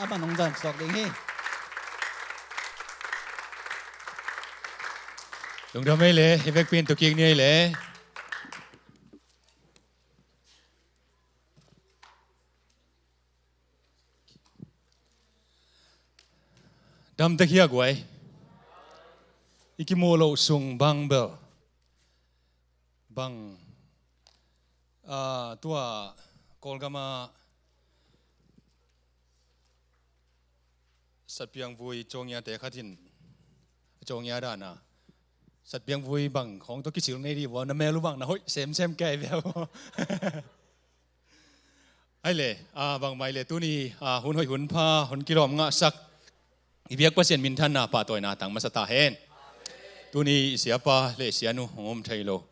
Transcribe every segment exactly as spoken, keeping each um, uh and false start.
a man hong zang suak ding hi. Lungdam ei le, i vekpi in tukik ni ei le. Damtek hi a guai. I kimuh loh sung bang bel. Bang, ah, tua Kawlgama satpiangvui cawngiate khat in, cawngia dana satpiangvui bang khawng tawh kisil nei dih vua, na mel uh bang na hoih semsem kei veu. Ai le, ah, bangmai le tuni, ah, hun hoih hun pha, hun kilawm ngahsak i biak Pasian minthanna pahtawina tang masa ta hen. Tuni i siapa le sianu hong om thei lo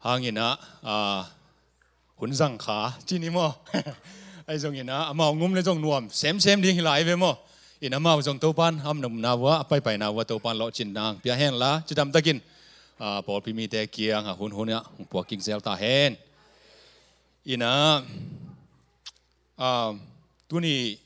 hangin ah, ah, hun zang kha cin hi maw? Ai zongin ah amau ngum le zong nuam semsem ding hi lai ve maw? In amau zong Topan a omna vua, a paipaina vua Topan lawhcin nang pia hen la, cidamtakin, ah, pawlpi mite kiang ah hun hun ah hong puak kik zel ta hen. Ina, ah, tuni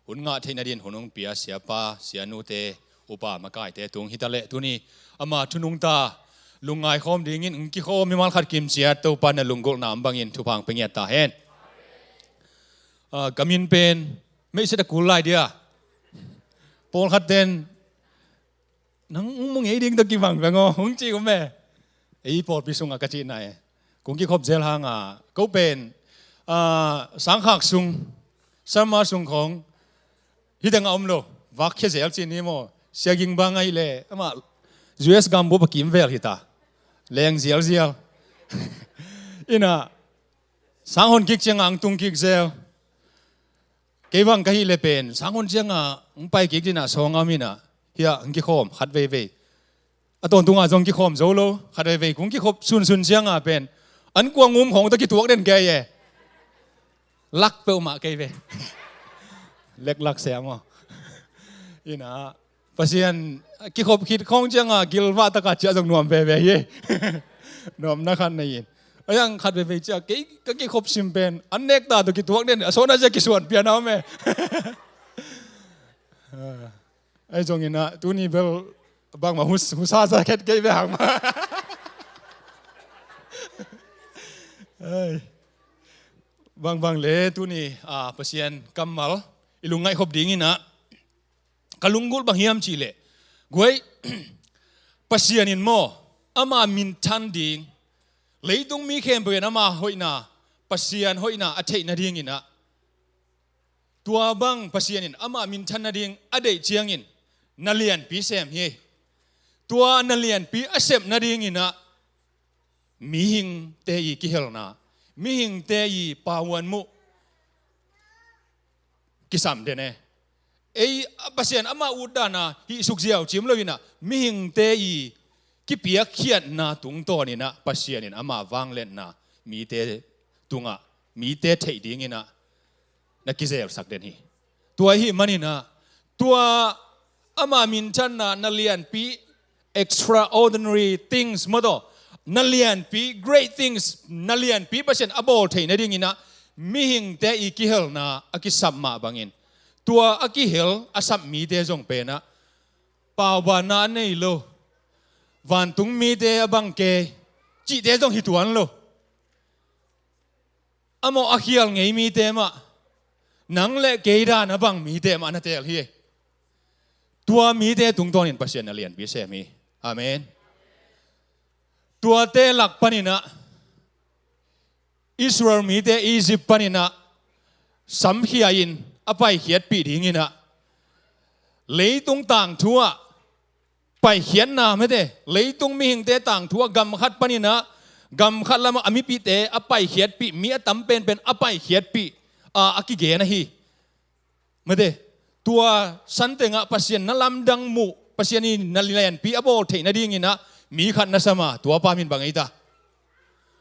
hun ngah theih nadin hun hong pia siapa, sianute, upa makaite tung hi ta leh tuni ama thu nungta lungngai khawm dingin hong kikhawm mimal khat kimciat Topa na lunggulhna om bangin thupha hong pia ngiat ta hen. Ah, ka min pen Meihset a kul lai dia. Pawlkhat ten nang hong mu ngei ding tawh kibang beng aw hong ci um e. Ei pawlpi sungah ka cihna e. Kong kikhop zel hanga ko pen, ah, sangkhak sung, summer sung khawng hih tengah om lo. Vak khia zel cin hi maw? Siaging bang ahih leh amah U S gambup a kimvel hi ta. Leng zialzial. Ina, sanghon kik ciangah ang tung kik zel. Kei bang ka hih le pen sanghon ciangah hong pai kik dinah sawngam inah hiah hong kikhawm khat veivei. A tawntungah zong kikhawm zo lo, khat veivei kong kikhop sunsun ciangah pen an kuang um khawng tawh kituak den kei e. Lak peuhmah kei ve. Leklak sia maw? Inah Pasian kikhop khit khawng ciangah gilvah takah ciah zong nuam veve hi. Nuamna khat nei in. A yang khat veve ciah kei ka kikhop sim pen an nekta tawh kituak den a sawna ciah kisuan pian a om e. Ai zong inah tuni bel bangmah hus, husa sa khet kei ve hang mah. Ai. Bangbang le tuni, ah, Pasian kammal i lungngaih khop ding inah ka lunggulh bang hiam cihleh guai, Pasian in maw ama minthan ding, leitung mi khempeuh in ama hoihna, Pasian hoihna a theih nading inah tua bang Pasian in ama minthan nading a deih ciangin na lianpi sem hi. Tua na lianpi a sep nading inah mihingte i kihelna, mihingte i pahuan muh kisam den e. Ei, Pasian ama utdana hih sukziau cim lo inah mihingte i kipiakkhiatna tungtawn inah Pasian in ama vangliatna mite tungah mite theih ding inah na kizelsak den hi. Tua ahih maninah tua ama minthanna na lianpi, extraordinary things maw taw, na lianpi, great things, na lianpi Pasian a bawl theih nadinginah mihingte i kihelna a kisap mah bangin tua a kihel a sap mite zong penah paubanna a nei lo, vantung mite a bang kei cihte zong hi tuan lo. A mawh a khial ngei mite mah, nang le kei dan a bang mite mah na teel hi. Tua mite tungtawnin Pasian na lianpi sem hi. Amen. Tuate lak paninah Israel mite Egypt paninah samkhia in a paikhiatpih dinginah leitung tangthu ah paikhiatna mete, leitung mihingte tangthu ah gam khat paninah gam khat lamah a mipite a paikhiatpih, mi a tam penpen a paikhiatpih a, a kigen ahi. Mete, tua santengah Pasian na lamdang muh, Pasian in na lianpi a bawl theih nadinginah mi khat na sama, tuapa min bang ei ta?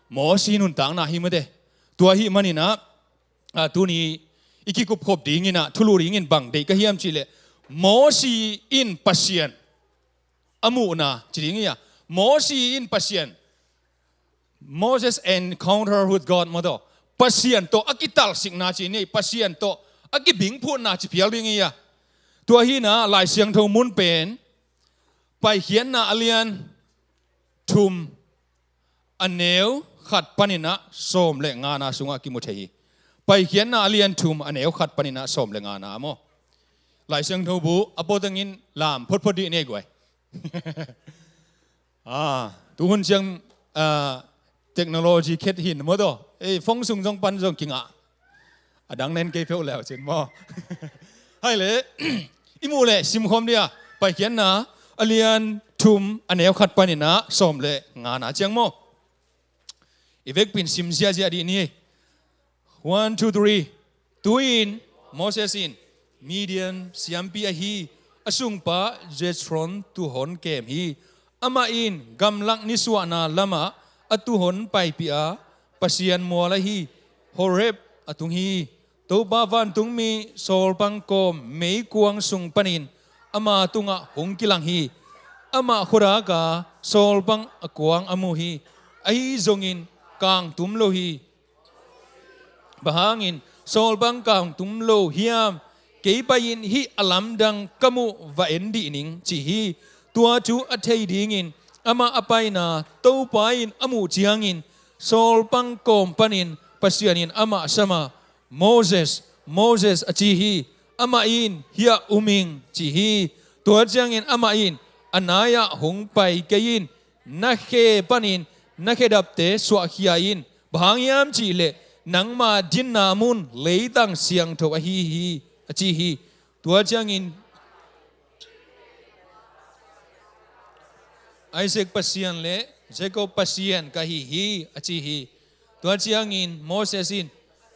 Mosi nuntakna hi mete. Tua ahih maninah, a, tuni i kikupkhop dinginah thulu dingin bang deih ka hiam cihleh Mosi in Pasian a muhna ci ding hi a, Mosi in Pasian, Moses encounter with God maw taw, Pasian tawh a kitalsikna ci ni, Pasian tawh a kibingphutna ci phial ding hi a. Tua hi-in ah Lai Siangtho mun pen Paikhiatna a lian thum a neu khat panin ah sawm le ngana sungah kimu thei hi. Paikhiatna a lian thum a neu khat panin ah sawm le ngana maw. Lai Siangtho bu a pua tengin lam photphot dih ni guai. Ah, tu hun ciang, ah, technology khet hi-in maw taw. Ei, phone sung zong pan zong kingah. A dang nen kei pheuh leu cin maw. Hai le, i muh le simkhawm dia, Paikhiatna a lian thum a neu khat panin ah sawm le ngana ciang maw. I vekpi-in sim ziahziah dih ni. One, two, three. Tu-in Moses in Midian siampi ahi a sungpa Jethro tuhon kem hi. Amah in gamlak nisuahna lamah a tuhon paipih a, Pasian mual ahi Horeb a tung hi. Topa vantungmi sawlpang kawm meikuang sung panin ama tungah hong kilang hi. Amah khuadak a sawlpang a kuang a mu hi. Ahi zongin kangtum lo hi. Bang hangin sawlpang kangtum lo hiam? Kei pai-in hih a lamdang ka muh va en dih ning, ci hi. Tua thu a thei dingin amah a paina Topa in a muh ciangin sawlpang kawm panin Pasian in amah sam a, Moses, Moses, a ci hi. Amah in, hiah um ing, ci hi. Tua ciangin amah in, a nai-ah hong pai kei in, na khe panin na khedapte suahkhia in. Bang hang hiam cih leh nangma dinna mun leitang siangtho ahi hi, a ci hi. Tua ciangin Isaac Pasian le Jacob Pasian ka hi hi, a ci hi. Tua ciangin Moses in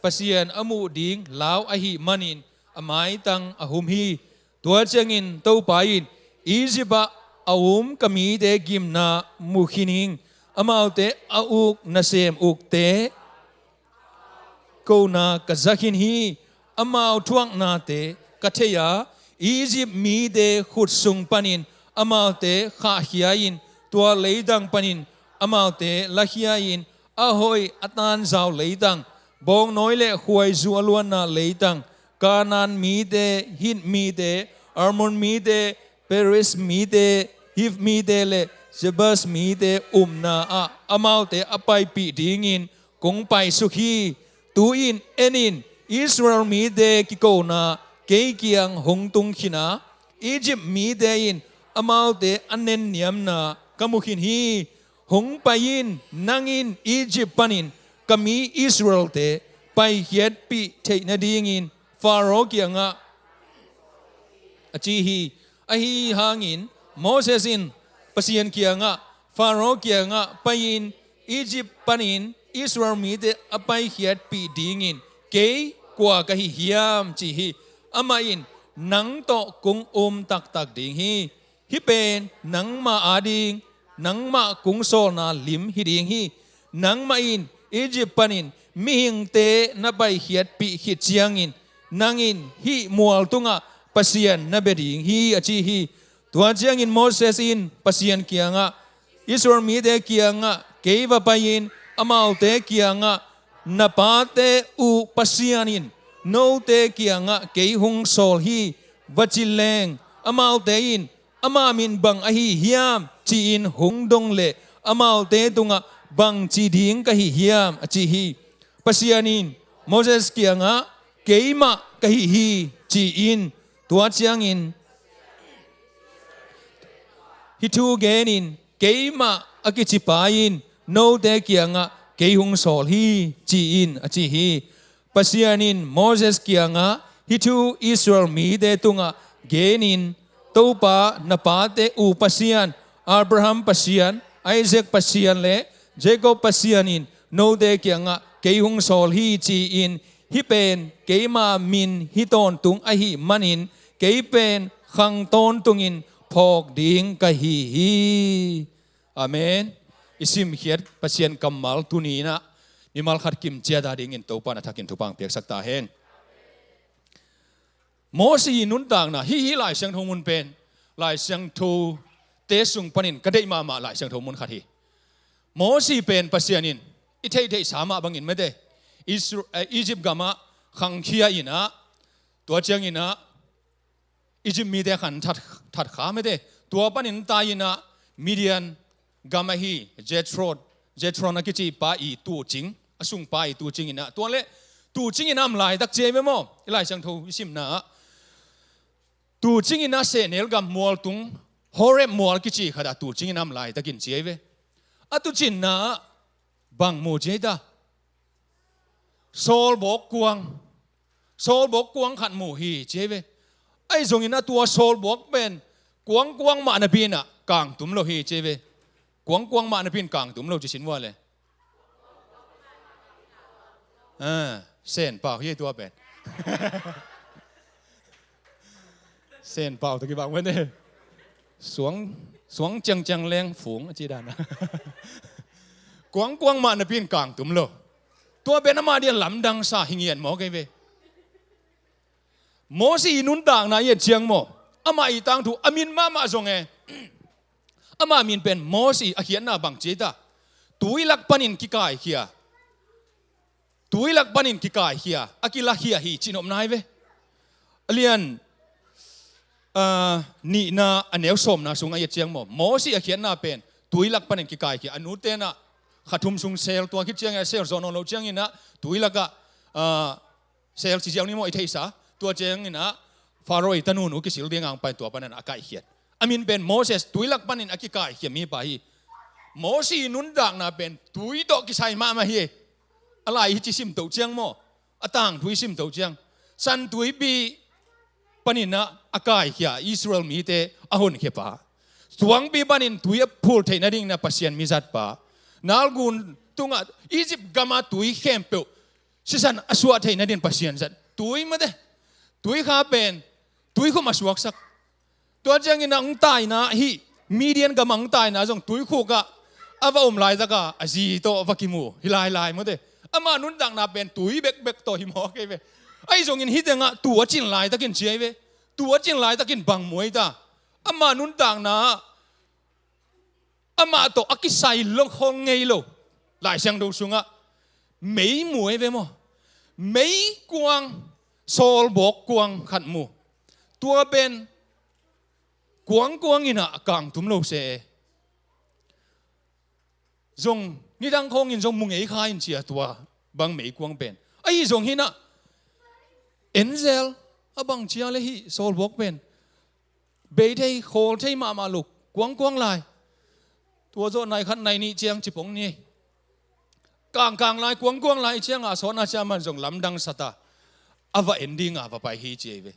Pasian a muh ding lau ahih manin a maitang a hum hi. Tua ciangin Topa in, Egypt ah a um ka mite gimna mu khin ing. Amaute a uk nasem ukte kona ka za khin hi. Amau thuaknate ka thei a, Egypt mite khut sung panin amaute khahkhia in, tua leitang panin amaute lakhia in, a hoih a tanzau leitang, bawngnawi le khuaizu a luanna leitang, Kanaan mite, Hit mite, Amor mite, Periz mite, Hiv mite le Jebus mite umna ah amaute a paipih dingin kong paisuk hi. Tu-in en in, Israel mite kikona kei kiang hong tung khin a, Egypt mite in amaute a nenniamna ka mu khin hi. Hong pai in, nang in Egypt panin ka mi Israelte paikhiatpih theih nadingin Faro kiangah, a ci hi. Ahi hangin Moses in Pasian kiangah, Faro kiangah pai-in Egypt panin Israel mite a paikhiatpih dingin kei kua ka hi hiam, ci hi. Amah in, nang tawh kong um taktak ding hi. Hih pen nangmah ading, nangmah kong sawlna lim hi ding hi. Nangmah in Egypt panin mihingte na paikhiatpih khit ciangin nang in hih mual tungah Pasian na bia ding hi, a ci hi. Tua ciangin Moses in Pasian kiangah, Israel mite kiangah, kei va pai-in amaute kiangah, na pate uh Pasian in note kiangah kei hong sawl hi, va ci leng, amaute in, ama min bang ahi hiam, ci-in hong dong leh amaute tungah bangci ding ka hi hiam, a ci hi. Pasian in Moses kiangah, keimah ka hi hi, ci-in, tua ciangin hih thu genin, keimah a kicipa in note kiangah kei hong sawl hi, ci-in, a ci hi. Pasian in Moses kiangah hih thu Israel mite tungah genin, Topa na pate uh Pasian, Abraham Pasian, Isaac Pasian le Jacob Pasian in note kiangah kei hong sawl hi, ci-in, hih pen keima min hi tawntung ahih manin kei pen khang tawntungin phawk ding ka hi hi. Amen. I simkhiat Pasian kammal tuni-in ah mimal khat kim ciat a dingin Topa na thakin thupha piaksak ta hen. Mosi nuntakna, hih, hih Lai Siangtho mun pen Lai Siangtho te sung panin ka deih mahmah Lai Siangtho mun khat hi. Mosi pen Pasian in i theihtheihsa mah bangin mate Isra-, eh, Egypt gamah khangkhia in ah, Tua ciangin ah Egypt mite khan that, that kha mete. Tua panin tai-in ah Midian gam ahi Jethro, Jethro a kici pa i tuucing, a sungpa i tuucing in ah, tua le tuucing in ah om laitak ci ei ve maw. I Lai Siangtho i simna ah tuucing in ah sehnel gam mual tung Horeb mual kici khat ah tuucing in ah om laitakin ci ei ve. A tuucinna ah bang mu ci ei ta? Sawlbawk kuang. Sawlbawk kuang khat mu hi ci ei ve. Ahi zongin ah tua sawlbawk pen kuangkuang mah napi in ah kangtum lo hi ci ei ve. Kuangkuang mah napi in kangtum lo ci sin vua le. Ah, Senpau hi tua pen. Senpau tawh kibang mete. Suang, suang ciangciang leng fung a ci dan a. Kuangkuang mah napi in kangtum lo. Tua pen amah dia lamdang sa hi ngian maw kei ve. Mosi i nuntakna i et ciang maw, amah i tangthu a min mahmah zong e. Amah min pen Mosi a khiatna bang ci ei ta? Tui lak panin kikaikhia. Tui lak panin kikaikhia, a kilakhia hi ci nop nai ve. A lian, ah, nihna a neu sawmna sung a i et ciang maw, Mosi a khiatna pen tui lak panin kikaikhia. A nute in ah kha thum sung sel, tua khit ciangin a sel zaw nawn lo ciangin ah tui lakah, ah, sel ci ziau ni maw, i theihsa. Tua ciangin ah Faro i tanu nu kisil ding ang pai tua panin a kaikhiat. A min pen Moses, tui lak panin a kikaikhia mipa hi. Mosi nuntakna pen tui tawh kisai mahmah hi. A lai hi ci simto ciang maw, a tangthu i simto ciang, San Tuipi panin ah a kaikhia Israel mite a honkhia pa. Suangpi panin tui a phul theih nadingin ah Pasian mi zat pa. Nile gun tungah Egypt gam a tui khempeuh sisan a suah theih nadingin Pasian zat. Tui mate. Tui kha pen tui khum a suaksak. Tua ciangin ah hong taina hi, Midian gam ah hong taina zong tuikhuk ah a va om laitak a a zi tawh va kimu hi lailai mate. Amah nuntakna pen tui bekbek tawh hi maw kei ve. Ahi zongin hih tengah tuu a cin laitakin ci ei ve. Tuu a cin laitakin bang mu ei ta? Amah nuntakna ah amah tawh a kisai lo khol ngei lo. Lai Siangtho sungah mei mu ei ve maw. Mei kuang, sawlbawk kuang khat mu. Tua pen kuangkuang in ah kangtum lo se. Zong nidang khawngin zong mu ngei kha in ci a, tua bang mei kuang pen. Ahi zong hi in ah en zel a, bang ci a le hih sawlbawk pen bei thei, khawl thei mahmah lo, kuangkuang lai. Tua zawh nai khat nai nih ciang ci pong ni. Kangkang lai, kuangkuang lai ciang a sawtna ciang man zong lamdang sa ta. A va en ding a va pai hi ci ei ve.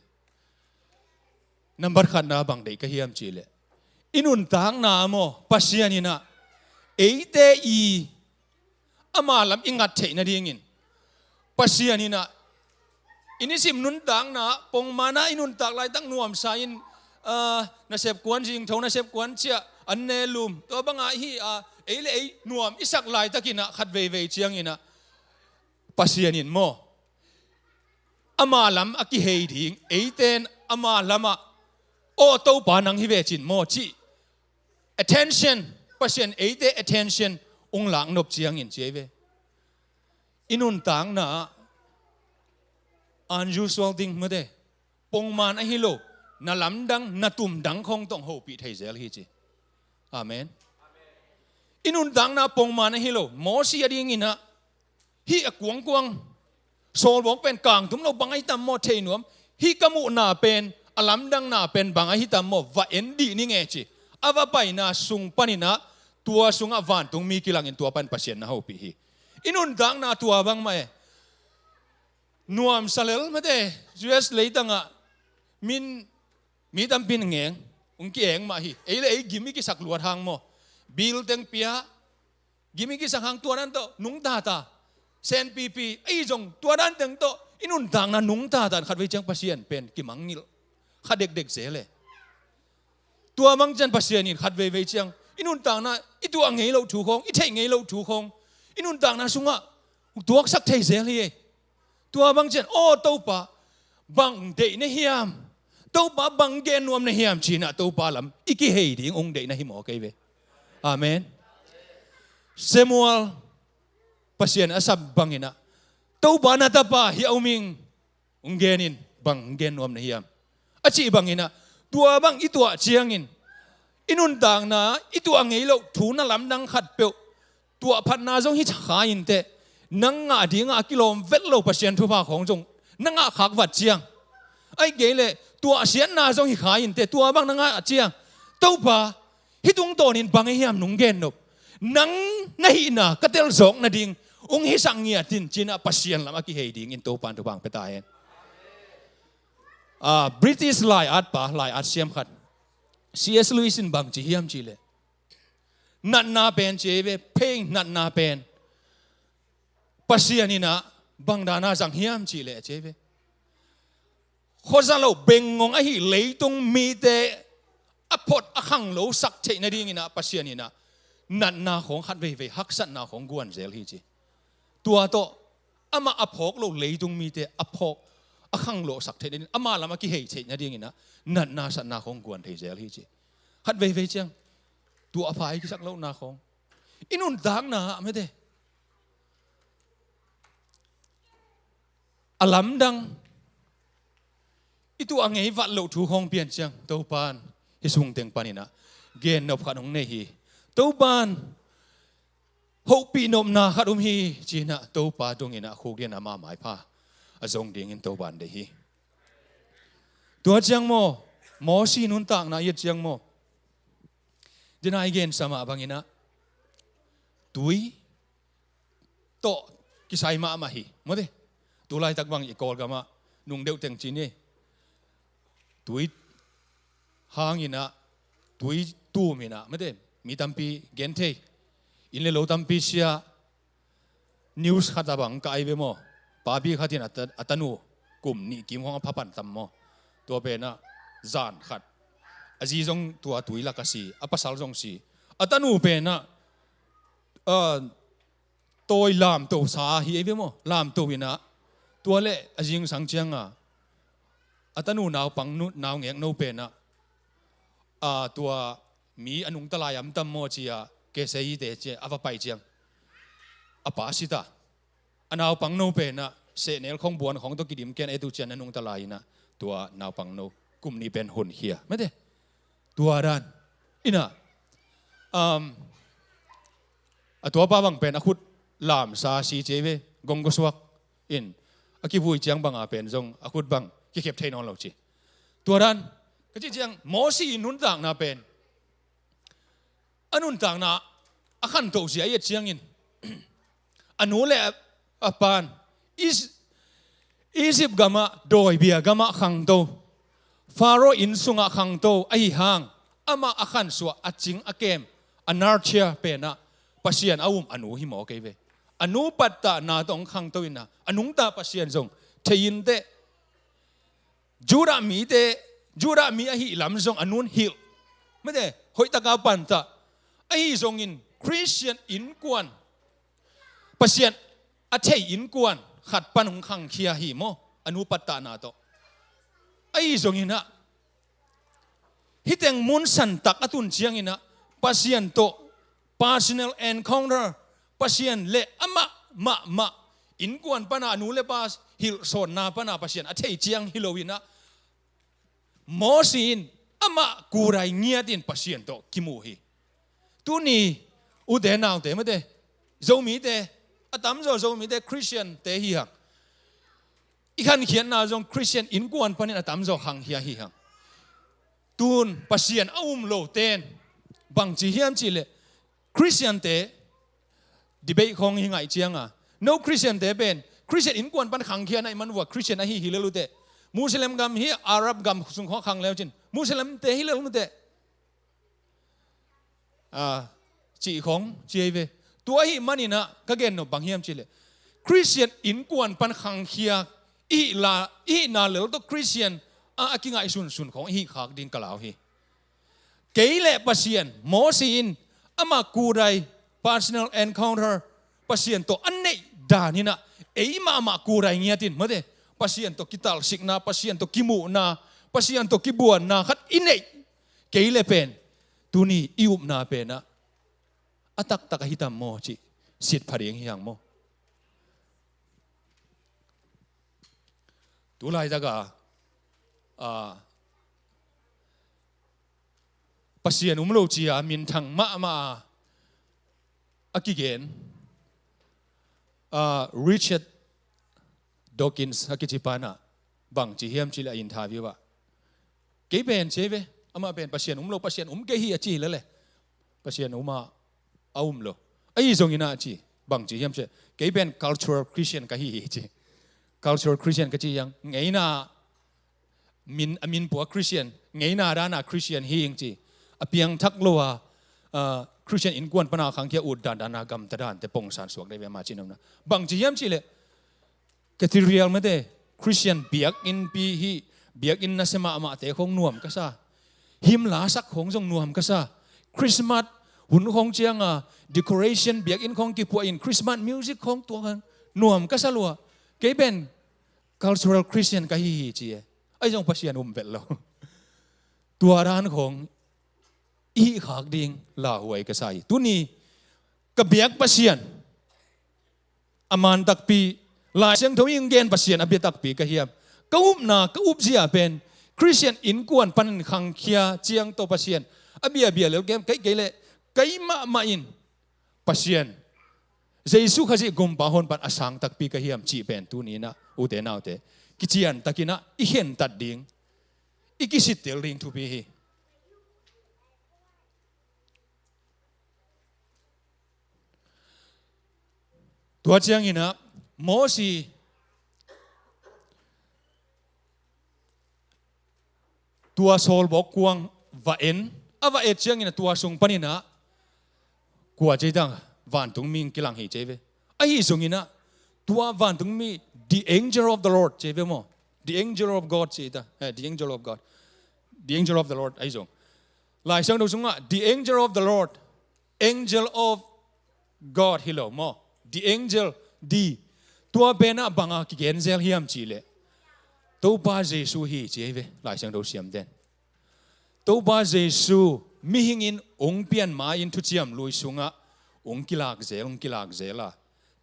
Nambat khatna bang deih ka hiam cih leh, i nuntakna maw, Pasian in ah eite i ama lam i ngat theih nadingin Pasian in ah i nisim nuntakna ah pongman a i nuntak laitak nuamsa in, ah, nasep kuan zingtho, nasep kuan ciah, an ne lum, tua bang a hi a, ei le ei nuam i sak laitakin ah khat veivei ciangin ah Pasian in maw, ama lam a kihei ding, eite in ama lam ah, aw Topa nang hi ve cin maw cih attention, Pasian eite attention hong lak nop ciangin ci ei ve. I nuntakna ah unusual thing mate, pongman ahi lo, na lamdang, na tumdang khawng tawh hong hopih thei zel hi ci. Amen. I nuntakna pongman ahi lo, Mosi a dingin ah hih a kuangkuang, sawlbawk pen kangtum lo, bang ahi tam maw thei nuam, hih ka muhna pen, a lamdangna pen bang ahi tam maw, va en dih ni nge ci. A va paina sung panin ah tua sungah vantungmi kilangin tua pan Pasian na hopih hi. I nuntakna tua bang mah e. Nuamsa lel mate, U S leitangah min, mi tampi in ngeng, hong ki-eng mah hi. Ei le ei gim i kisak luat hang maw, bill teng pia, gim i kisak hang tua dan tawh nungta ta. Senpipi ahi zong tua dan teng tawh i nuntakna nungta ta in khatvei ciang Pasian pen kimangngilh kha dekdek zel e. Tua bang ciang Pasian in khat veivei ciang i nuntakna, i tuah ngei loh thu khawng, i theih ngei loh thu khawng, i nuntakna sungah tuaksak thei zel hi. Tua bang ciang, aw Topa, bang deih na hiam? Topa, bang gen nuam na hiam? Ci-in ah Topa lam i kihei ding hong deih na hi maw kei ve. Amen. Samuel, Pasian a sap bangin ah, Topa, na tapa hi a om ing, hong genin, bang gen nuam na hiam? A cih bangin ah, tua bang i tuah ciangin, i nuntakna i tuah ngei loh thu na lamdang khatpeuh tuahphatna zong hi kha inteh, nang ngah dingah a kilawm vet lo Pasian thupha khawng zong na ngah khak vat ciang, ahih kei leh tuahsiatna zong hi kha inteh, tua bang na ngah ciang, Topa, hih tungtawnin bang ahi hiam nong gen nop? Nang na hihna ka telzawk nading ong hisak ngiat in, ci-in ah Pasian lam a kihei dingin Topa'n thupha ong pia ta hen. Ah, British lai-at pa, lai-at siam khat, C S Lewis in bang ci hiam cih leh, natna pen, ci ei ve, pain, natna pen Pasian in ah bang dan a zang hiam cih leh, ci ei ve, khuaza lo bengngong ahi leitung mite a phot a khanglosak theih nadingin ah Pasian in ah natna khawng khat veivei, haksatna khawng guan zel hi, ci. Tua tawh amah a phawk lo leitung mite a phawk, a khanglosak theih nadingin, ama lam a kihei theih nadingin ah natna satna khawng guan thei zel hi, ci. Khat veivei ciang tuahpha i kisak lohna khawng, i nuntakna ah mete, a lamdang i tuah ngei vat loh thu khawng pian ciang, Topa'n hih sung teng panin ah gen nop khat hong nei hi. Topa'n hopih nopna khat om hi, ci-in ah Topa tungin ah khukdin ama maipha a zong dingin Topa'n deih hi. Tua ciang maw, Mosi nuntakna i et ciang maw, dena i gensa mah bangin ah tui tawh kisai mahmah hi, mawte. Tulaitak bang i Kawlgam ah nung deuh teng ci ni, tui hangin ah, tui tumin ah, mawte, mi tampi genthei, inn le lo tampi sia. News khat ah bang ka ai ve maw, papi khat in a ta, a tanu kum nih kim khawng a pha pan tam maw. Tua pen ah zan khat a zi zong tua tui lak ah si, a pasal zong si. A tanu pen ah, ah, tawi lamto sa hi ei ve maw, lamto in ah, tua leh a zingsang ciang a, a tanu naupang nu, naungek no pen ah, ah, tua mi a nungta lai a om tam maw ci-a, K S A te ci-a a va pai ciang, a pa si ta. A naupang no pen ah sehnel khawng buan khawng tawh kidim ken, e tu cian a nungta lai in ah, tua naupang no kum nih pen hun khia, mawte. Tua dan in ah, um, a tuapa bang pen a khut lamsa si ci ei ve, gong gawsuak in a kivui ciang bang a pen zong a khut bang kikhep thei nawn lo ci. Tua dan ka cih ciang, Mosi nuntakna pen, a nuntakna a khantoh zia i et ciangin, a nu le a, a pa'n Is-, Egypt gamah, dawibia gamah khangto, Pharaoh inn sungah khangto ahi hang, amah a khansuah, a cing a kem, a nurture pen ah Pasian a um a nu hi mawk ei ve. A nu pattahna tawh hong khangto in ah, a nungta Pasian zong thei inteh. Judah mite, Judah mi ahih lam zong a nu'n hilh, mawte, hoihtak a pantah. Ahi zongin Khristian innkuan, Pasian a thei innkuan khat pan hong khangkhia hi maw, a nu pattahna tawh. Ahi zongin ah, hih teng mun santak a tun ciangin ah, Pasian tawh personal encounter, Pasian le amah mahmah, innkuan pan a, a nu le pa hilhsawnna pan a Pasian a thei ciang hi lo in ah, Mosi in amah kurai ngiat in Pasian tawh kimu hi. Tuni ute naute, mawte, Zomite, a tamzaw Zomite Khristiante hi hang. I khankhiatna zong Khristian innkuan panin a tamzaw khangkhia hi hang. Tun Pasian a um lote'n bang ci hiam cih leh, Khristiante debate khawng i ngaih ciang a, no Khristiante pen Khristian innkuan pan khangkhia na hih man uh a Khristian ahi hi lel uh teh, Muslim gam hi, Arab gam sung khawng khang le uh cin, Muslimte hi lel uh teh, a, cih khawng ci ei ve. Tua ahih manin ah ka gen nop bang hiam cih leh, Khristian innkuan pan khangkhia i hih la, i hihna lel tawh Khristian a, a kingaihsunsun khawng i hih khak ding ka lau hi. Kei le Pasian, Mosi in amah kurai, personal encounter, Pasian tawh a neih dan in ah, ei mahmah kurai ngiat in, mawte, Pasian tawh kitalsikna, Pasian tawh kimuhna, Pasian tawh kibuanna khat i neih kei le pen, tuni i upna pen ah a taktak ahi tam maw cih sitpha ding hi hang maw. Tu laitak a ah, Pasian um lo ci-a minthang mahmah a, a kigen, ah, Richard Dawkins a kici pa in ah bang ci hiam cih leh a interview ah, "Kei pen," ci hi ve, "amah pen Pasian um lo, Pasian um kei hi," a ci hi leh leh, "Pasian um a, a um lo. Ahi zongin ah," ci, "bang ci hiam cih leh, kei pen cultural Christian ka hi hi," ci. "Cultural Christian ka ci hiang, ngeina, min, a min pua Christian, ngeina dana Christian hi ing," ci. "A piangthak lo a, ah, Christian innkuan pana khangkhia ut dandan a gamta dante pongsan suak dei ve ama," ci nopna. "Bang ci hiam cih leh, cathedral mate, Christian biakinnpi hi, biakinn nasia mahmahte khong nuam ka sa. Hymn la sak khong zong nuam ka sa. Christmas hun khong cianga decoration biakinn khong kipuahin Christmas music khong tuakin nuam ka sa lua. Kei pen cultural Christian ka hi hi," ci e. Ahi zong Pasian um vet lo. Tua dan khong i hih khak ding lauhuai ka sa hi. Tuni ka biak Pasian a man takpi, Lai Siangtho in gen Pasian a bia takpi ka hiam? Ka upna, ka upzia pen Christian innkuan panin khangkhia ciang tawh Pasian a biabia lel kem, kei kei leh kei mahmah in Pasian, Jesu Khazih Gumpa Honpa in a sang takpi ka hiam cih pen tuni in ah, ute naute, kiciantakin ah i khentat ding, i kisittel ding thupi hi. Tua ciangin ah Mosi tua sawlbawk kuang va en, a va et ciangin ah tua sung panin ah kua ci ta, vantungmi hong kilang hi ci ve. Ahi zongin ah tua vantungmi, the angel of the Lord ci ve maw? The angel of God ci ta, eh, the angel of God. The angel of the Lord ahi zong. Lai Siangtho sungah the angel of the Lord, angel of God hi lo maw? The angel, the. Tua pen ah bang a kigen zel hiam cih leh, Topa Jesu hi ci hi ve Lai Siangtho siamten. Topa Jesu mihing in hong pian ma-in Thuciam Lui sungah hong kilak zel, hong kilak zel a,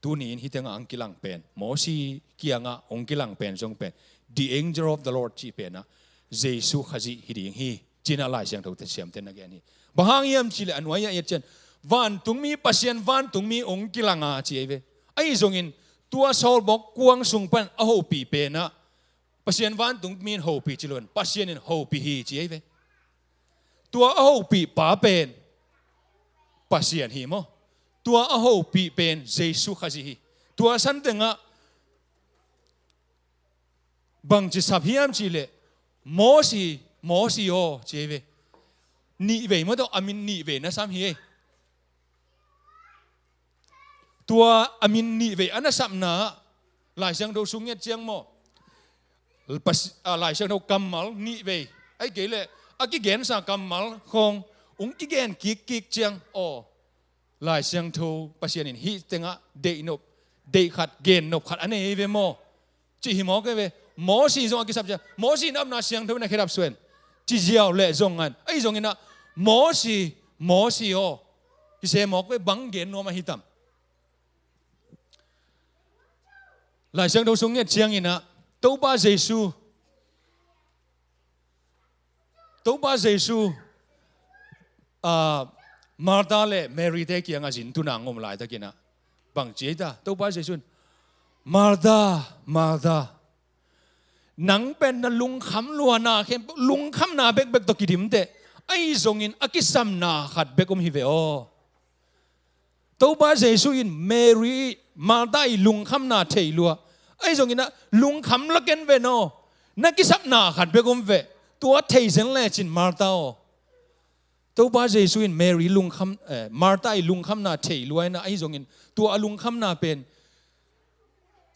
tuni in hih tengah hong kilang pen, Mosi kiangah hong kilang pen zong pen, the angel of the Lord cih pen ah Jesu Khazih hi ding hi, ci-in ah Lai Siangtho te siamten a gen hi. Bang hang hiam cih leh a nuai-ah i et ciang, vantungmi, Pasian vantungmi hong kilang a ci hi ve. Ahi zongin tua sawlbawk kuang sung pan a hopih pen ah Pasian vantungmi in hopih ci lo in, Pasian in hopih hi ci hi ve. Tua a hopih pa pen Pasian hi maw? Tua a hopih pen Jesu Khazih hi. Tua san tengah bangci sap hiam cih leh, Mosi, Mosi aw ci hi ve. Nihvei maw, tua a min nihvei na sam hi ei. Tua a min nihvei a na sapna ah Lai Siangtho sung i et ciang maw, Pas-, ah, Lai Siangtho kammal nihvei, ahih kei leh a kigensa kammal khong hong kigen kikkik ciang, aw, Lai Siangtho Pasian in hih tengah deih nop, deih khat, gen nop khat a nei hi ve maw, cih hi mawk hi ve. Mosi zong a kisap ciang, Mosi in a omna Siangtho in a khedap suak in ci ziau leh zong ngan. Ahi zongin ah, Mosi, Mosi aw, hi se mawk ve, bang gen nuam ahi tam. Lai Siangtho sung i et ciangin ah, Topa Jesu, Topa Jesu, ah, Martha le Mary te kiangah zin tuna hong om laitakin ah, bang ci ei ta, Topa Jesu in, "Martha, Martha, nang pen na lungkham lua, na khempeuh lungkhamna bekbek tawh kidim teh, ahi zongin a kisamna khat bek om hi ve aw." Topa Jesu in Mary, Martha ii lungkhamna thei lua. Ahi zongin ah, "Lungkham la ken ve no, na kisapna khat bek om ve. Tua thei zen lecin Martha aw." Topa Jesu in Mary lungkham, eh, Martha ii lungkhamna thei lua in ah, ahi zongin tua a lungkhamna pen,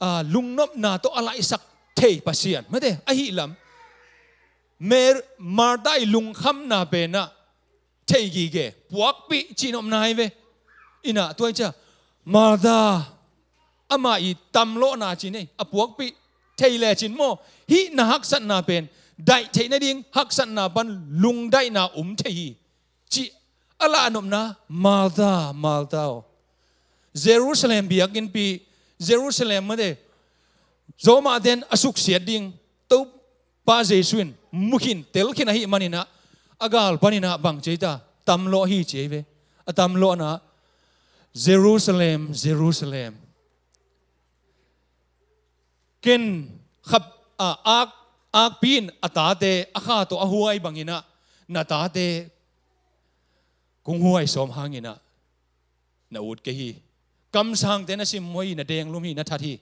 ah, lungnopna tawh a laihsak thei Pasian, mate, ahi lam. Mar-, Martha ii lungkhamna pen ah thei gige, puakpih cih nopna hi ve. In ah tua hi ciang, Martha, amah ii tamlawhna ci nei, a puakpih thei lecin maw, hih na haksatna pen daih theih nading haksatna pan lungdaihna om thei hi, cih a lah nopna, Martha, Martha aw. Jerusalem biakinnpi, Jerusalem mate, zawmahten a suksiat ding, Topa Jesu in mukhin telkhin ahih maninah a gal paninah bang ci ei ta, tamlawh hi ci ei ve. A tamlawhna, Jerusalem, Jerusalem, ken khap a ak akpi in a tate a kha tawh a huai banginah na tate kung huai sawm hanginah na ut kei hi. Kamsangte na simmawh hi, na denglum hi, na that hi.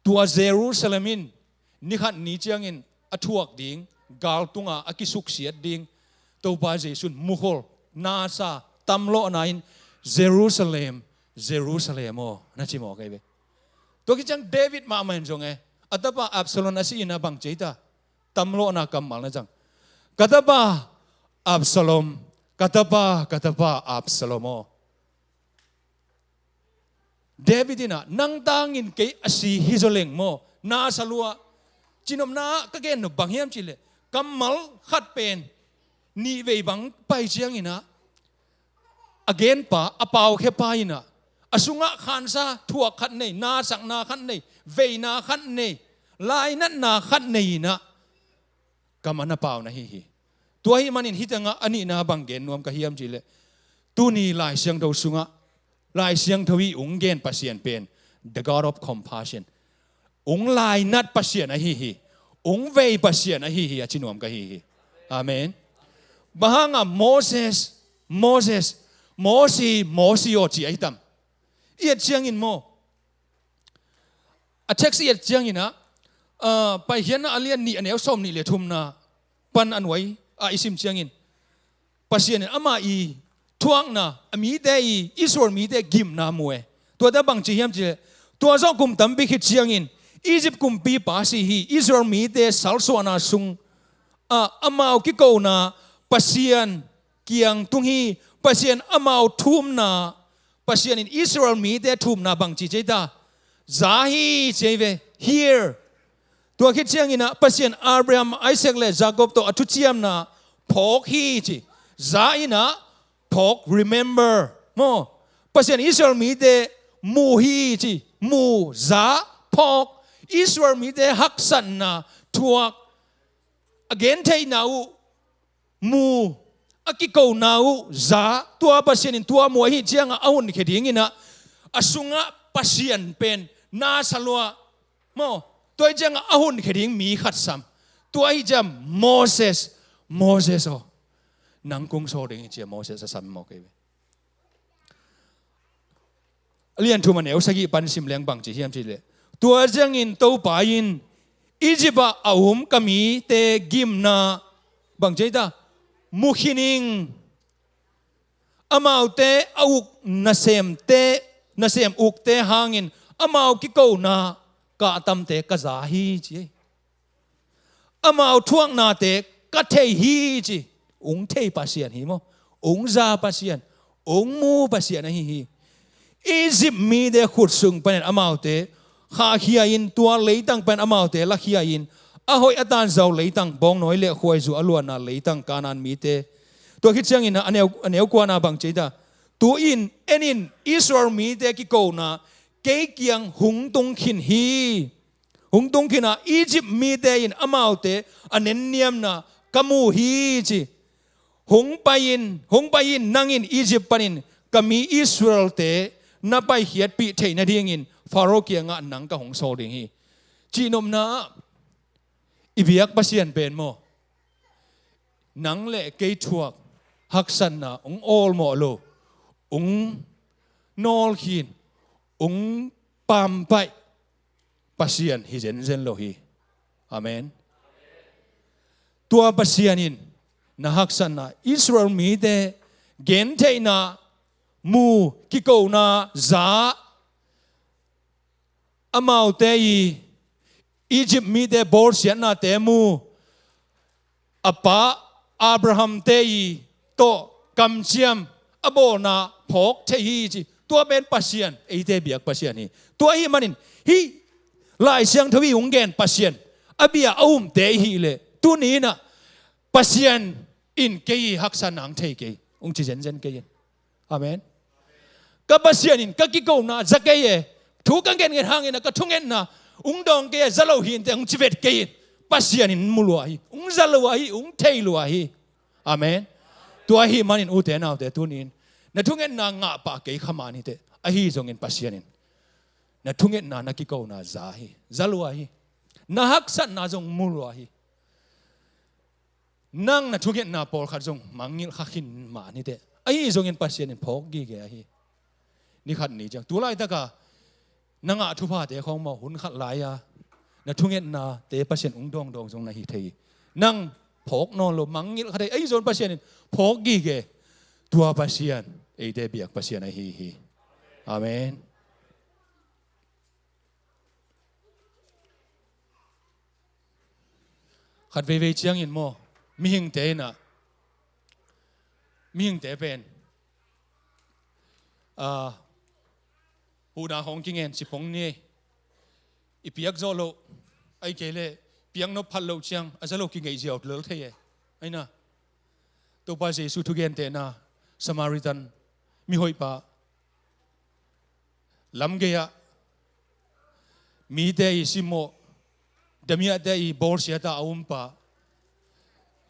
Tua Jerusalem in nikhat ni ciangin a thuak ding, gal tunga a kisuksiat ding Topa Jesu in mukhol nasa tamlawhna in, Jerusalem, Jerusalem aw, na ci mawk ei ve. Tua khit ciang David mahmah in zong e, a tapa Absalom a si inah bang ci ei ta, tamlawhna kammal na cang. Ka tapa Absalom, ka tapa, ka tapa Absalom aw. David inah nang tangin kei a si hi zaw leng maw, nasa lua. Cihnopna ah ka gen nop bang hiam cihleh, kammal khat pen nih vei bang pai cianginah a genpa, a paukhepa inah a sungah khansa thuak khat nei, nasakna khat nei, veina khat nei, lainatna khat nei inah kam a na pau na hi hi. Tua ahih manin hih tengah a nihna bang gen nuam ka hiam cihleh, tuni Lai Siangtho sungah, Lai Siangtho i ung gen Pasian pen the God of compassion, ung lainat Pasian ahi hi. Ung vei Pasian ahi hi, a ci nuam ka hi hi. Amen. Bang hanga Moses, Moses, Mosi, Mosi aw ci ahi tam? I et ciangin maw, a text i et cianginah, ah, Paikhiatna a lian nih a neu sawm nih le thumna pan a nuai a i sim ciangin Pasian in ama i thuakna, a mite i, Israel mite gimna mu e. Tuate bang ci hiam cihleh, tua zawh kum tampi khit ciangin Egypt kumpipa si hi, Israel mite salsuahna sung ah amau kikona Pasian kiang tung hi. Pasian amau thumna, Pasian in Israel mite thumna bang ci ci ei ta? Za hi ci ei ve. Here. Tua khit cianginah Pasian Abraham, Isaac le Jacob tawh a thuciamna phawk hi ci. Za inah phawk, remember maw. Pasian Israel mite mu hi ci. Mu, za, phawk. Israel mite haksatna thuak, a gentheihna uh mu, a kikona uh za. Tua Pasian in tua mu ahih ciangah a hunkhia dinginah a sungah Pasian pen nasa lua maw. Tua ahih ciangah a hunkhia ding mi khat sam. Tua ahih ciang Moses, Moses aw, nang kung sawl ding hi ci-a Moses a sam mawk ei ve. A lian thum a neu sagih pan sim leng bang ci hiam cihleh, tua ciangin Topa in Egypt ah a um ka mite gimna bang ci ei ta? Mu khin ing. Amaute a uk nasemte, nasem ukte hangin amau kikona kahtamte ka za hi ci ei. Amau thuaknate ka thei hi ci. Ung thei Pasian hi maw. Ung za Pasian, ung mu Pasian ahi hi. Egypt mite khut sung panin amaute khahkhia in, tua leitang panin amaute lakhia in, a hoih a tanzau leitang, bawngnawi le khuaizu a luanna leitang, Kanaan mite. Tua khit ciangin a neu, a neu kuana bang ci ei ta? Tu-in en in, Israel mite kikona kei kiang hong tung khin hi. Hong tung khin a, Egypt mite in amaute a nenniamna ka mu hi ci. Hong pai in, hong pai in, nang in Egypt panin ka mi Israelte na paikhiatpih theih nadingin Pharaoh kiangah nang ka hong sawl ding hi. Cihnopna ah i biak Pasian pen maw, nang le kei thuak haksatna hong awlmawh lo, hong nawlkhin, hong pampaih Pasian hi zenzen lo hi. Amen. Tua Pasian in na haksatna, Israel mite gentheihna mu, kikona za, amaute i Egypt mite bawlsiatnate mu, a pa Abraham-te i tawh kamciam a bawlna phawk thei hi ci. Tua pen Pasian, eite biak Pasian hi. Tua ahih manin hih Lai Siangtho i hong gen Pasian a bia a umte i hih leh, tuni in ah Pasian in kei i haksatna hong thei kei, hong ci zenzen kei in. Amen. Ka Pasian in ka kikona za kei e, thu ka ngetnget hangin ah ka thungetna hong dawng kei e, za lo hi inteh hong ci vet kei in. Pasian in mu lua hi, hong za lua hi, hong thei lua hi. Amen. Tua ahih manin ute naute tuni-in na thungetna ngah pah kei kha mah ni teh, ahi zongin Pasian in na thungetna, na kikona za hi, za lua hi. Na haksatna zong mu lua hi. Nang na thungetna pawlkhat zong mangngilh kha khin mah ni teh, ahi zongin Pasian in phawk gige ahi. Ni khat ni ciang, tu laitaka na ngah thuphate khawng maw, hun khat lai-a na thungetnate Pasian hong dawngdawng zong na hi thei hi. Nang phawk nawn lo, mangngilh kha thei, ahi zongin Pasian in phawk gige. Tua Pasian eite biak Pasian ahi hi. Amen. Khat veivei ciangin maw, mihingte in ah, mihingte pen, ah, huhna khawng kingen, sipong ni, i piak zawh loh, ahih kei leh piak nop phat loh ciang a za lo kingeih ziau lel thei e. Ahi na, Topa Jesu thugentehna, Samaritan mihoihpa, lamgei-ah mite i simmawh, damiahte i bawlsiat-a a umpa,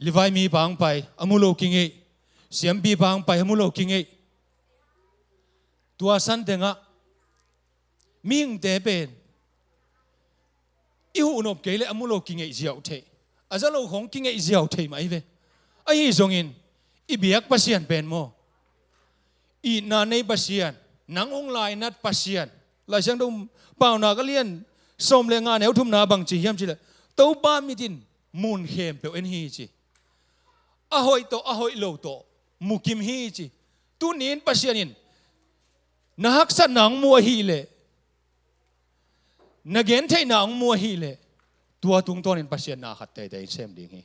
Levi mipa hong pai, a mu lo kingeih, siampipa hong pai, a mu lo kingeih. Tua san tengah mihingte pen i huh nop kei leh a mu lo kingeih ziau thei, a za lo khawng kingeih ziau thei mah hi ve. Ahi zongin i biak Pasian pen maw, itna nei Pasian, nang hong lainat Pasian. Lai Siangtho Paunak a lian sawm le nga, neu thumna bang ci hiam cih leh, Topa mit in mun khempeuh en hi ci. A hoih tawh a hoih lo tawh mu kim hi ci. Tuni-in Pasian in na haksatna hong mu ahih leh, na gentheihna hong mu ahih leh, tua tungtawnin Pasian na khat teitei sem ding hi.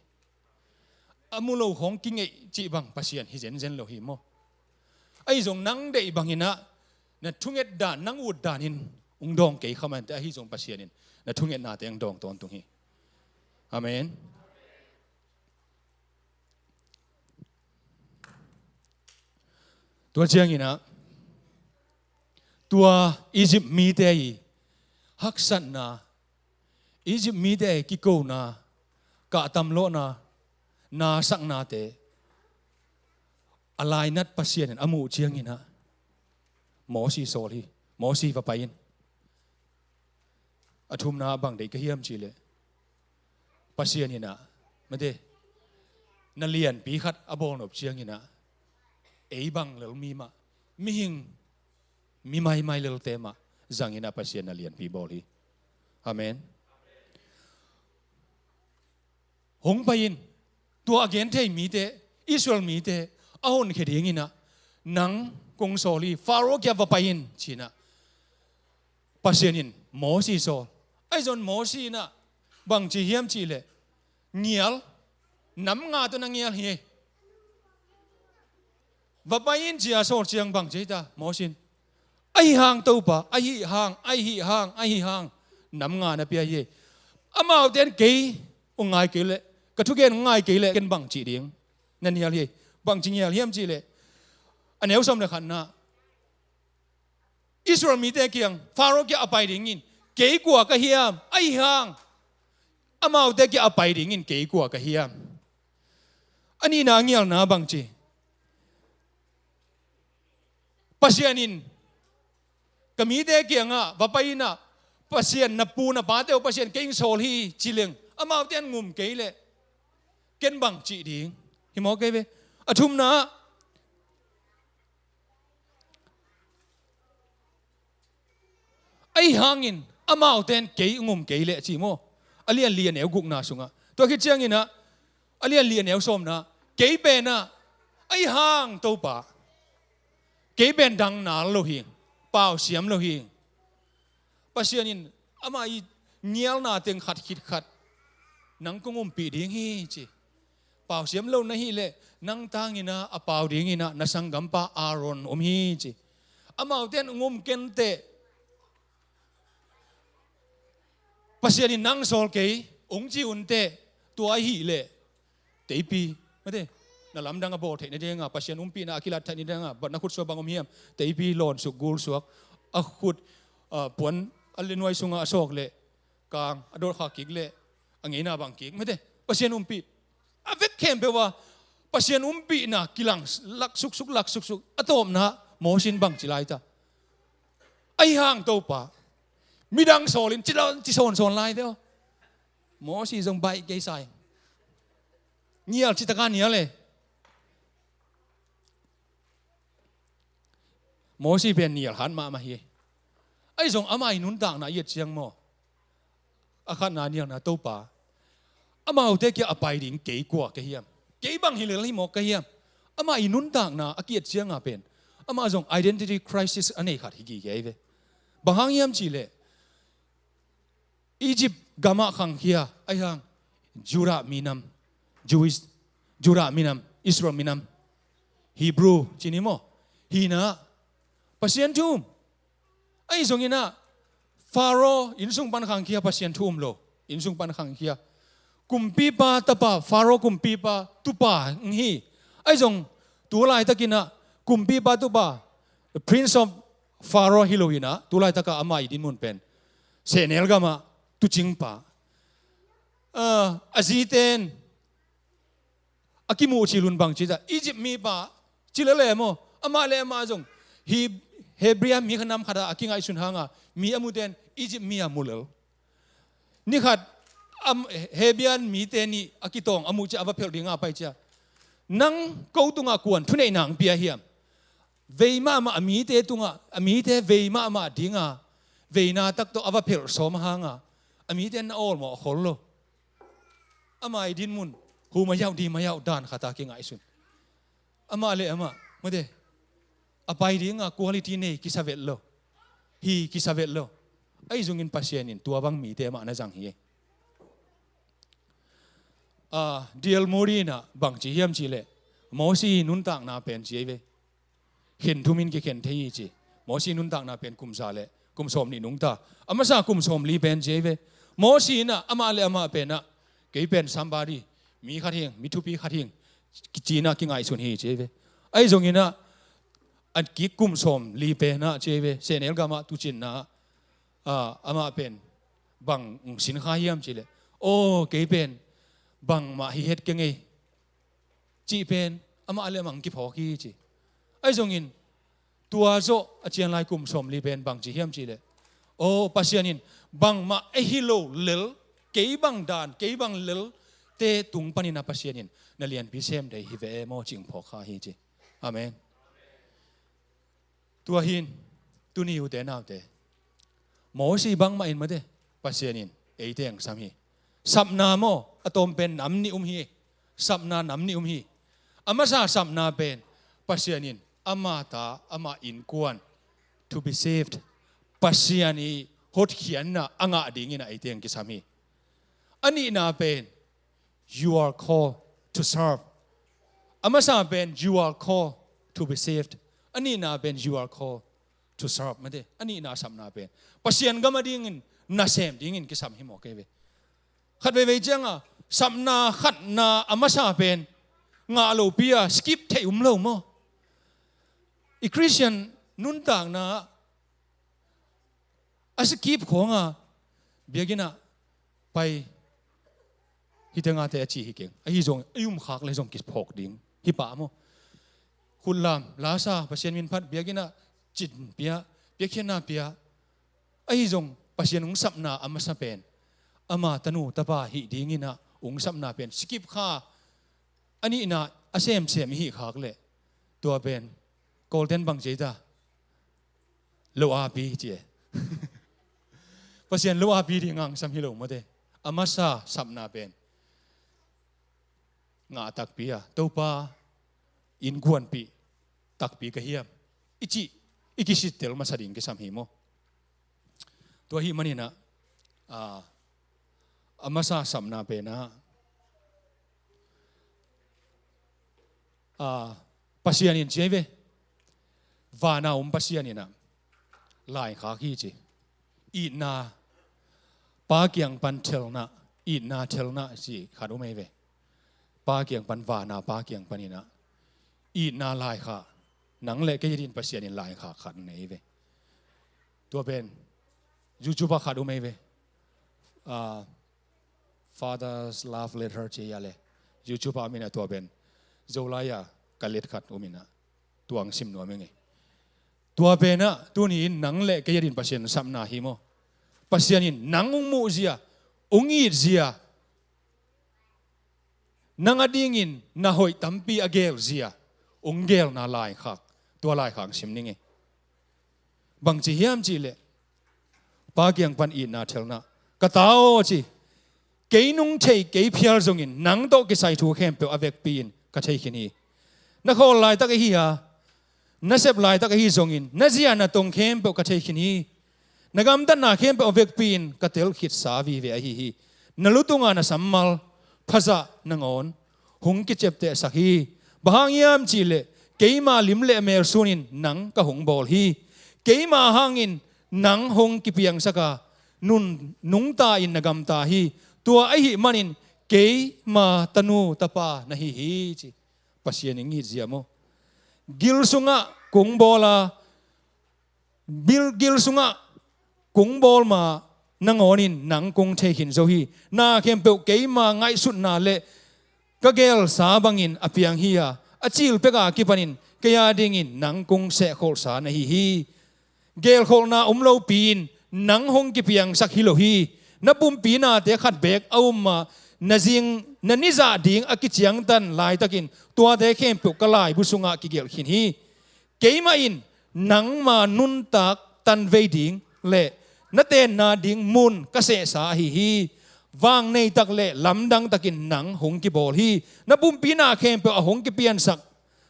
A mu lo khawng kingeih cih bang Pasian hi zenzen lo hi maw. Ahi zong nang deih bangin ah na thunget dan, nang ut danin hong dawng kei kha mah ni teh, ahi zong Pasian in na thungetnate hong dawng tawntung hi. Amen. Tua ciangin ah, tua Egypt mite i haksatna, Egypt mite i kikona, kahtamlawhna, nasaknate a lainat Pasian in a muh ciangin ah, Mosi sawl hi. Mosi, va pai in. A thumna bang deih ka hiam cih leh, Pasian in ah, mate, na lianpi khat a bawl nop ciangin ah, ei bang lel mi mah, mihing, mi maimai lelte mah zangin ah Pasian na lianpi bawl hi. Amen. Hong pai in, tua a genthei mite, Israel mite a honkhia dingin ah nang kong sawl hi, Faro kiang va pai in, ci-in ah Pasian in Mosi sawl. Ahi zong Mosi in ah bang ci hiam cih leh, ngial, nam nga tawh na ngial hi. Va pai in, ci-a sawl ciang bang ci ta, Mosi in, ahi hang Topa, ahi hang, ahi hang, ahi hang, nam nga na pia hi. Amaute in kei hong ngai kei leh, ka thugen hong ngai kei leh ken bang ci ding, na ngial hi. Bang ci ngial hiam cih leh, a neu sawm le khatna, Israel mite kiang, Faro kiang a pai dingin kei kua ka hiam, ahi hang amaute kiang a pai dingin kei kua ka hiam. A nihna ngialna bang ci, Pasian in ka mite kiangah va pai in ah, Pasian, na pu na pate uh Pasian kei hong sawl hi ci leng, amaute in ngum kei leh ken bang ci ding. Hi maw kei ve. A thumna, ahi hangin amaute in kei ngum kei leh ci maw. A lian li a neu gukna sungah. Tua khit ciangin ah, a lian li a neu sawmna, kei pen ah, ahi hang Topa, kei pen dang nal lo hi, pau siam lo hi. Pasian in ama i ngialna teng khat khit khat nang kong umpih ding hi ci. Pau siam lo na hih leh nang tangin ah a pau dingin ah na sanggampa Aaron om hi ci. Amaute in ngum ken teh, Pasian in nang sawl kei, hong ci un teh, tua ahih leh teipi, mate, na lamdang a bawl theih nadinga, Pasian umpihna a kilat theih nadinga, bat na khutsuak bang om hiam? Teipi, lawnsuk, gulsuak, a khut, ah, puan a linuai sungah a sawk leh, kang a dawlkhak kik leh, A ngeina bang kik mate, Pasian umpih. A vek khempeuh a Pasian umpihna kilang lak suksuk, lak suksuk. A tawpna Mosi in bang ci lai ta? Ahi hang Topa, midang sawlin ci la, ci sawnsawn lai te aw. Mosi zong baih kei sa ing. Nial citaka nial e. Mosi pen nial hat mahmah hi. Ahi zong ama i nuntakna i et ciang maw, a khatna nialna Topa, amaute kia a pai ding kei kua ka hiam? Kei bang hi lel hi mawk ka hiam? Ama i nuntakna a ki-et cianga pen ama zong identity crisis a nei khat hi kik hi ve. Bang hang hiam cihleh Egypt gamah khangkhia, ahi hang Judah minam, Jewish, Judah minam, Israel minam, Hebrew cini maw, hina Pasian thu um. Ahi zongin ah Pharaoh innsung pan khangkhia, Pasian thu um lo. Innsung pan khangkhia. Kumpipa tapa, Pharaoh kumpipa tupa hi. Ahi zong tu laitakin ah kumpipa tupa, Prince of Pharaoh hi lo in ah, tu laitaka ama i dinmun pen sehnel gamah tucingpa. Ah, a ziten a kimuh cil un bang ci ta, Egypt mipa ci lele maw. Amah le amah zong hi Hebrew mi khanam khata a kingaihsun hanga mi a muten Egypt mi a mu lel. Nikhat am, Hebrew mite nih a kitawng a muh cia a va phelh dinga pai cia, nang ko tungah kuan thuneihna hong pia hiam? Vei mahmah a mite tungah, a mite vei mahmah dinga veina tak tawh a va phelh sawm hanga a mite na awlmawh a khol lo. Ama i dinmun hu mayauh di mayauh dan khata kingaihsun. Amah le amah mate, a pai dinga quality nei kisa vet lo. Hi kisa vet lo. Ahi zongin Pasian in tua bang mite mah na zang hi. Ah, D L Moody in ah bang ci hiam cihleh, Mosi nuntakna pen ci ei ve, khen thumin kikhen thei hi ci. Mosi nuntakna pen kum za le kum sawm nih nungta. A masa kum sawm li pen ci ei ve. Mosi in ah amah le amah pen ah kei pen somebody, mi khat hing, mi thupi khat hing, kici in ah kingaihsun hi ci ei ve. Ahi zongin ah a kik kum sawm li pen ah ci ei ve, sehnel gamah tucinna ah, amah pen bang hong sinkha hiam cihleh, aw kei pen bangmah hi het keng ei cih pen amah le amah hong kiphawk hi ci. Ahi zongin tua zawh a cianlai kum sawm li pen bang ci hiam cihleh, aw Pasian in bangmah ei hi lo lel, kei bang dan, kei bang lel te tung panin ah Pasian in na lianpi sem dei hi ve e maw cih hong phawk kha hi ci. Amen. Tua hin tuni ute naute, Mosi bangmah in mate, Pasian in eite hong sam hi. Sapna maw, a tawm pen nam nih um hi. Sapna nam nih um hi. A masa sapna pen Pasian in ama ta, ama innkuan, to be saved, Pasian i hotkhiatna a ngah dingin ah eite hong kisam hi. A nihna pen you are called to serve. A masa pen you are called to be saved. A nihna pen you are called to serve mate. A nihna sapna pen Pasian gam a dingin nasem dingin kisam hi mawk ei ve. Khat veivei cianga sapna khatna a masa pen ngah lopi a skip theih um lo maw? I Christian nuntakna a skip khawnga biakinn ah pai hi tengate a ci hi keng. Ahi zong a i um khak le zong kiphawk ding hi pah maw? Khutlam, lasa, Pasian min phat, biakinn ah cin pia, piakkhiatna pia. Ahi zong Pasian hong sapna a masa pen ama tanu tapa hih dingin ah hong sapna pen skip kha. A nihna a semsem i hih khak leh tua pen Kawlten bang ci ei ta? Lo api ci e. Pasian lo api ding hong sam hi lo mawte. A masa sapna pen ngah takpi a, Topa innkuanpih takpi ka hiam i cih i kisittel masa ding kisam hi maw? Tua ahih manin ah, a, a masa sapna pen ah, a, Pasian in ci ei ve. Vana om Pasian in ah laikhak hi ci. Itna Pa kiang pan thelna, itna thelna ci khat om ei ve. Pa kiang pan, vana Pa kiang panin ah itna laikhak, nang le kei adingin Pasian in laikhak khat nei ve. Tua pen YouTube ah khat om ei ve. A, Father's Love Letter ci a le YouTube ah om in ah, tua pen Zolai ah ka let khat om in ah, tua hong sim nuam ing e. Tua pen ah tuni in nang le kei adingin Pasian sapna hi maw. Pasian in nang hong muh zia, hong it zia, nang adingin na hoih tampi a geel zia hong geelna laikhak, tua laikhak hong sim ning e. Bangci hiam cih leh, Pa kiang pan itna thelna, ka ta aw ci, kei nung thei kei phial zongin nang tawh kisai thu khempeuh a vekpi in ka thei khin hi. Na khawl laitak ahi a, na sep laitak ahi zongin na zia na tong khempeuh ka thei khin hi. Na gamtatna khempeuh a vekpi in ka tel khitsa vive ahi hi. Na lu tunga na sammal phazah nangawn hong kiciaptehsak hi. Bang hang hiam cih leh, keima lim le mel sunin nang ka hong bawl hi. Keima hangin nang hong kipiangsak a, nun nungta in na gamta hi. Tua ahih manin keima tanu tapa na hi hi ci. Pasian in it zia maw. Gil sungah kong bawl a, bil gil sungah kong bawl ma nangawnin nang kong thei khin zo hi. Na khempeuh keima ngaihsutna le ka geelsa bangin a piang hi a, a cil peka kipanin kei adingin nang kong sehkholhsa na hi hi. Geelkholhna om lopi-in nang hong kipiangsak hi lo hi. Na pumpi nate khat beek a om ma, na zing na nizah ding a kiciangtan laitakin tuate khempeuh ka laibu sungah kigelh khin hi. Keimah in nangma nuntak tanvei ding le na tenna ding mun ka sehsa ahi hi. Vang neitak le lamdangtakin nang hong kibawl hi. Na pumpi na khempeuh a hong kipiansak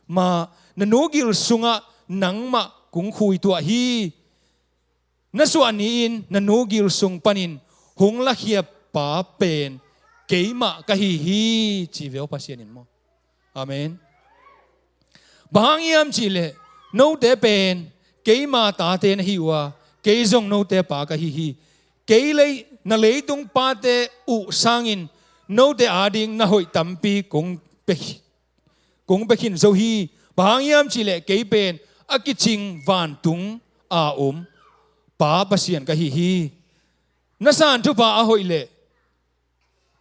ma, na nu gil sungah nangmah kong khuituah hi. Na suah ni-in na nu gil sung panin hong lakhia pa pen keimah ka hi hi, ci ve aw Pasian in maw. Amen. Bang hang hiam cih leh note pen keima tate na hi uh a, kei zong note pa ka hi hi. Kei lei, na leitung pate uh sangin note ading na hoih tampi kong pia khin kong pia khin zo hi. Bang hang hiam cih leh kei pen a kicing vantung a om Pa Pasian ka hi hi. Na san thupha a hoih leh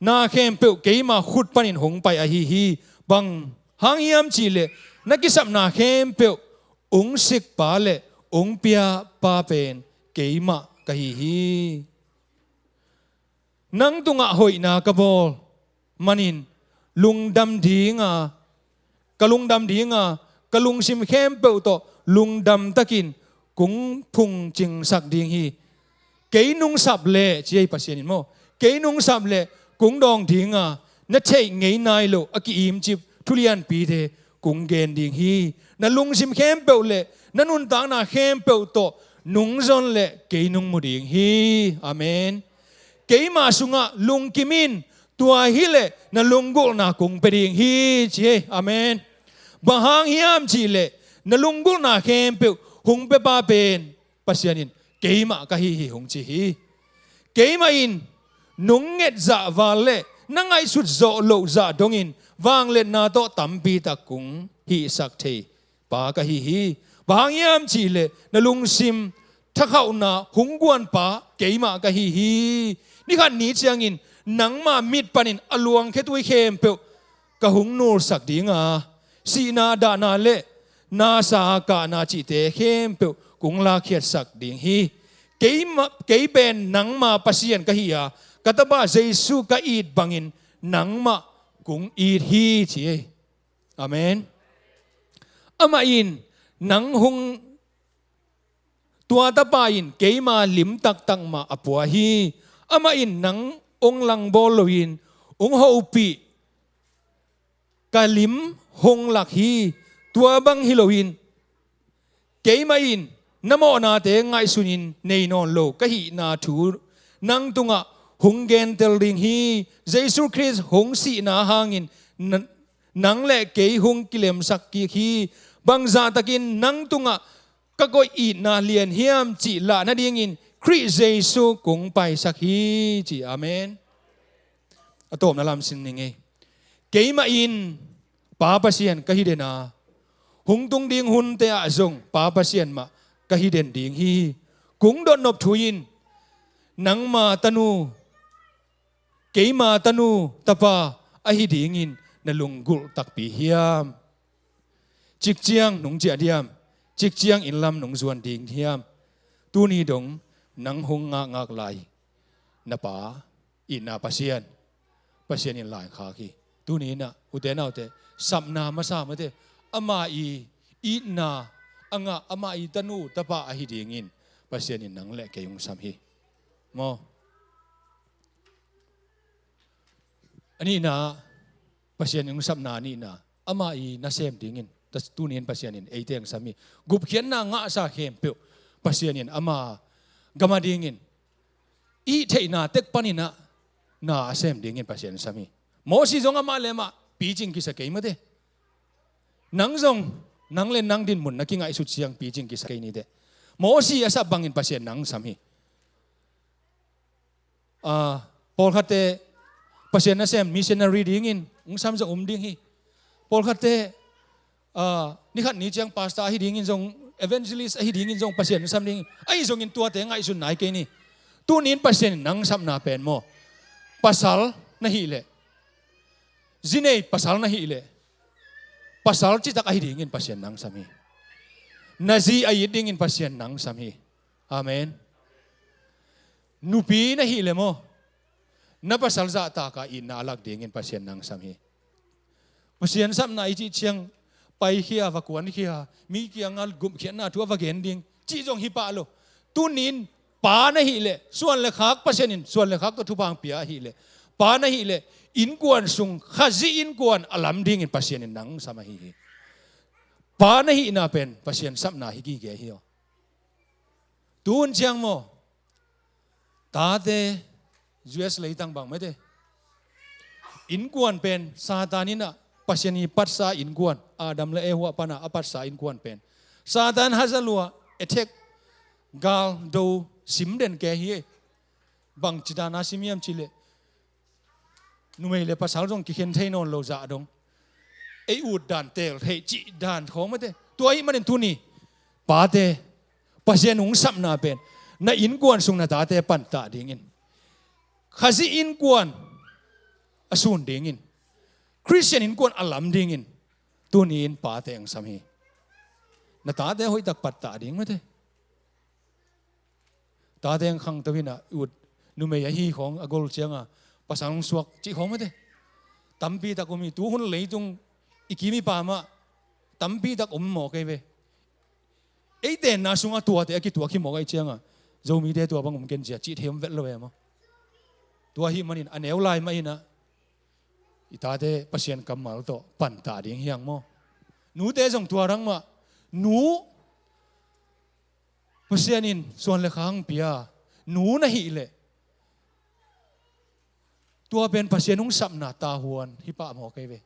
na khempeuh keima khut panin hong pai ahi hi. Bang hang hiam cih leh na kisapna khempeuh hong sik pa le hong pia pa pen keimah ka hi hi. Nang tungah hoihna ka bawl manin lungdam dinga, ka lungdam dinga, ka lungsim khempeuh tawh lungdam takin kong phungcingsak ding hi. Kei nungsap leh, ci ei Pasian in maw, kei nungsap leh kong dawng dinga, na theih ngei nai loh a ki-imcip thulianpite kong gen ding hi. Na lungsim khempeuh le na nuntakna khempeuh tawh nungzon leh kei nungmu ding hi. Amen. Keima sungah lungkim in, tua hileh na lunggulhna kong pia ding hi, ci hi. Amen. Bang hang hiam cih leh na lunggulhna khempeuh hong pia pa pen Pasian in keimah ka hi hi hong ci hi. Keimah in nong nget zahval le na ngaihsut zawh loh zah dongin vangliatna tawh tampi tak kong hihsak thei pa ka hi hi. Bang hang hiam cih leh na lungsim thakhauhna hong guan pa keimah ka hi hi. Ni khat ni ciangin nangma mit panin a luangkhe tui khempeuh ka hong nulsak dinga, sihna dahna le nasa kahna cihte khempeuh kong lakkhiatsak ding hi. Keima, kei pen nangma Pasian ka hi a, ka tapa Jesu ka it bangin nangmah kong it hi, ci hi. Amen. Amah in nang hong, tua tapa in keima lim taktak mah a pua hi. Amah in nang hong langbawl loin hong hopih, ka lim hong lak hi. Tua bang hi loin keimah in na mawhnate ngaihsunin nei nawn lo ka hihna thu nang tungah hong gentel ding hi. Jesu Khrist hong sihna hangin na, nang le kei hong kilemsak kik hi. Bangzahtakin nang tungah ka koih itna lian hiam cih lah nadingin Khrist Jesu kong paisak hi, ci. Amen. A tawpna lam sin ning ei. Keimah in Pa Pasian ka hi den a, hong tung ding hunte ah zong Pa Pasian mah ka hi den ding hi. Kong dotnop thu in nangma tanu Keima tanu tapa ahi dingin na lunggulh takpi hiam? Cikciang nung ciah diam? Cikciang innlam nung zuan ding hiam? Tuni dong nang hong ngakngak lai na pa itna Pasian, Pasian in laikhak hi. Tuni inah ute naute, sapna masa mate, ama i itna a ngah, ama i tanu tapa ahi dingin Pasian in nang le kei hong sam hi. Maw? A nihna, Pasian in hong sapna a nihna, ama i nasem dingin, tas tuni in Pasian in eite hong sam hi. Gupkhiatna ngahsa khempeuh Pasian in ama gam a dingin i theihna tek paninah na a sem dingin Pasian sam hi. Mosi zong amah le amah picing kisa kei mate. Nang zong, nang le nang dinmun na kingaihsut siang picing kisa kei nite. Mosi a sap bangin Pasian nang sam hi. Ah, pawlkhatte Pasian nasem missionary dingin hong sam zong um ding hi. Pawlkhatte, ah, nikhat ni ciang pastor ahi dingin zong, evangelist ahi dingin zong Pasian hong sam ding hi. Ahi zongin tuate ngaihsun nai kei ni. Tuni in Pasian in nang sapna pen maw, pasal na hih leh, zi nei pasal na hih leh, pasal citak ahi dingin Pasian nang sam hi. Na zi a it dingin Pasian nang sam hi. Amen. Nupi na hih leh maw, na pasal zahtak a itna a lak dingin Pasian nang sam hi. Pasian sapna i cih ciang paikhia, va kuankhia, mi kiangah gupkhiatna thu a va gen ding cih zong hi pah lo. Tuni in pa na hih leh, suan le khak, Pasian in suan le khak tawh thupha hong pia ahih leh, pa na hih leh, innkuan sung, Khazih innkuan a lam dingin Pasian in nang sam ahi hi. Pa na hihna pen Pasian sapna hi gige hi aw. Tu hun ciang maw, tate, U S leitang bang mate, innkuan pen Satan inah, Pasian i patsa innkuan, Adam le Eva pana a patsa innkuan pen Satan haza lua, attack, gal do sim den ke hi. Bangci dana sim hiam cih leh, numei le pasal zong kikhen thei nawn lo zah dong, ei ut dan, teel theih cih dan khawng mate. Tua ahih manin tuni, pate, Pasian hong sapna pen na innkuan sung na tate pantah dingin, Khazih innkuan a sun dingin, Khristian innkuan a lam dingin tuni in pate hong sam hi. Na tate hoihtak pantah ding mate. Tate hong khangto inah, ut, numei ahi khawng a gol cianga pasal hong suak cih khawng mate, tampi tak om hi. Tu hun leitung i kim i pamah tampi tak om mawk ei ve. Ei tenna sungah tuate a kituak hi mawk ahih cianga, Zomite tua bang om ken cia cih thei om vet lo e maw. Tua ahih manin a neu lai mah inah i tate Pasian kammal tawh pantah ding hi hang maw. Nute zong tua rang mah, nu, Pasian in suan le khak hong pia nu na hih leh, tua pen Pasian hong sapna tahuan hi pah mawk ei ve.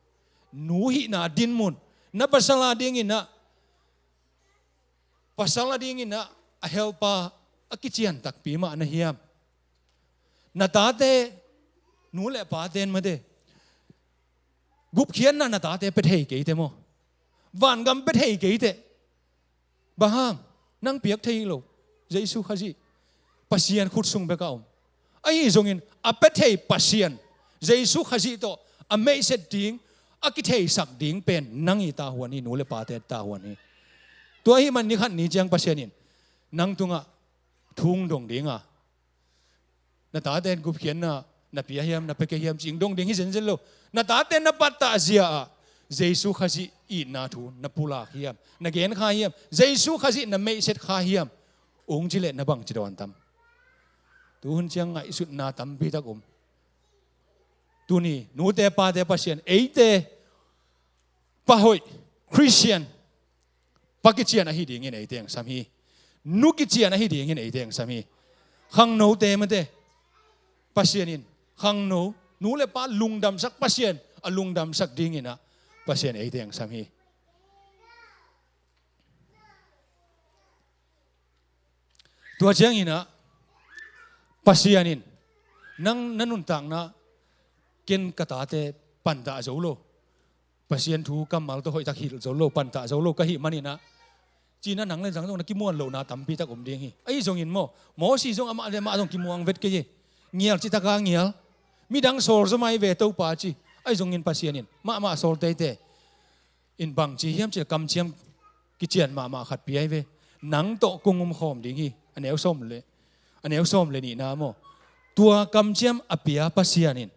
Nu hihna dinmun, na pasal a dinginah, pasal a dinginah a helper a kician takpi mah na hiam? Na tate, nu le pate in mate, gupkhiatna na tate pia thei kei teh maw, vangam pia thei kei teh, bang hang? Nang piak thei lo, Jesu Khazih, Pasian khut sung bek a om. Ahi zongin a pia thei Pasian, Jesu Khazih tawh a meihset ding, a kitheisak ding pen nang i tahuan hi, nu le pate tahuan hi. Tua ahih man ni khat ni ciang Pasian in nang tungah thu hong dong dinga, na tate in gupkhiatna na pia hiam, na pia kei hiam cih hong dong ding hi zenzen lo. Na tate na pantah zia-ah Jesu Khazih itna thu na pulak hiam, na gen kha hiam, Jesu Khazih na meihset kha hiam, ung ci leh na bangci dawn tam? Tu hun ciang ngaihsutna tampi tak om. Tuni nute pate Pasian eite pa hoih, Khristian, pa kician ahi dingin eite hong sam hi. Nu kician ahi dingin eite hong sam hi. Khangnote mate, Pasian in khangno, nu le pa lungdamsak, Pasian a lungdamsak dinginah Pasian eite hong sam hi. Tua cianginah Pasian in nang na nuntakna, ken ka tate pantah zo lo, Pasian thu kammal tawh hoihtak hilh zo lo, pantah zo lo ka hih maninah, cinah nang le zang zong na kimuan lohna tampi tak om ding hi. Ahi zongin maw, Mosi zong amah le amah zong kimuang vet kei hi. Ngial citaka ngial, Midang sawl zaw mai ve Topa ci. Ahi zongin Pasian in mahmah sawl teitei. In bang ci hiam cih leh kamciam kician mahmah khat pia hi ve. Nang tawh kong omkhawm ding hi. A neu sawm le, a neu sawm le nihna maw. Tua kamciam a pia Pasian in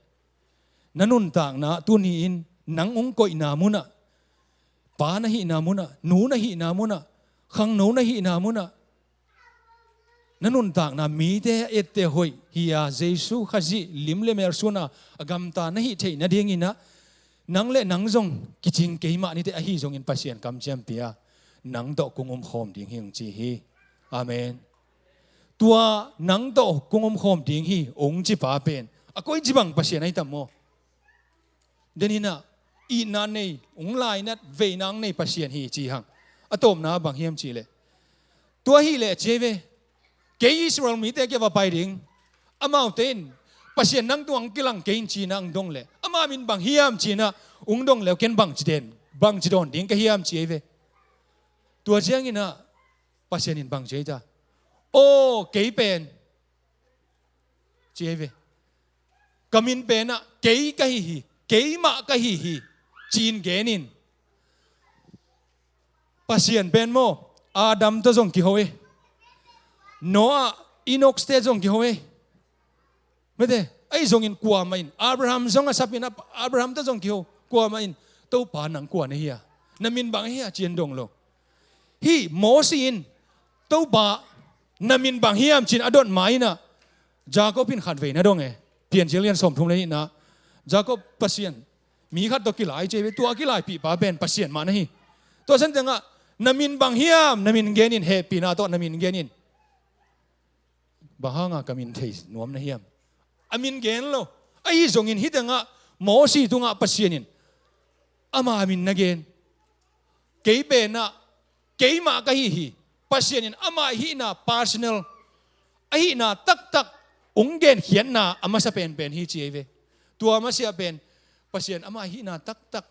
na nuntakna tuni-in nang hong koihna munah, pa na hihna munah, nu na hihna munah, khangno na hihna munah, na nuntakna mite a ette hoih hi-a Jesu Khazih lim le mel suana a gamta na hih theih nadinginah nang le nang zong kicing kei mah nite, ahi zongin Pasian kamciam pia, nang tawh kong omkhawm ding hi hong ci hi. Amen. Tua nang tawh kong omkhawm ding hi hong cipa pen a koici bang Pasian ahi tam maw? Deninah itna nei, hong lainat veina hong nei Pasian hi ci hang. A tawpna bang hiam cih leh, tua hi leh ci hi ve. Kei Israel mite kiang va pai ding. Amaute in Pasian nang tungah hong kilang kei in cinah hong dong leh, ama min bang hiam cinah hong dong leh ken bangci den, bangci dawn ding ka hiam ci hi ve. Tua cianginah Pasian in bang ci hi ta? Aw, kei pen ci hi ve. Ka min penah kei ka hi hi, keimah ka hi hi, ci-in gen in. Pasian pen maw, Adam tawh zong kiho hi. Noah, Enoch te zong kiho hi. Mete, ahi zongin kuamah in, Abraham zong a sapin, Ab-, Abraham tawh zong kiho, kuamah in, Topa nang kua na hi a, na min bang hi a ci-in dong lo. Hih Mosi in, Topa na min bang hiam ci-in a dot ma-inah, Jacob in khatvei na dong e. Piancil lian sawmthum le nihna. Jacob Pasian mi khat tawh kilai ci hi ve, tua a kilaipihpa pen Pasian mah na hi. Tua san tengah, na min bang hiam, na min gen in, hehpihna tawh na min gen in. Bang hanga ka min thei nuam na hiam? A min gen lo. Ahi zongin hih tengah Mosi tungah Pasian in ama min na gen. Kei penah keimah ka hi hi. Pasian in ama hihna personal, a hihna taktak hong genkhiatna a masa penpen hi ci hi ve. Tua masiah pen Pasian ama hihna taktak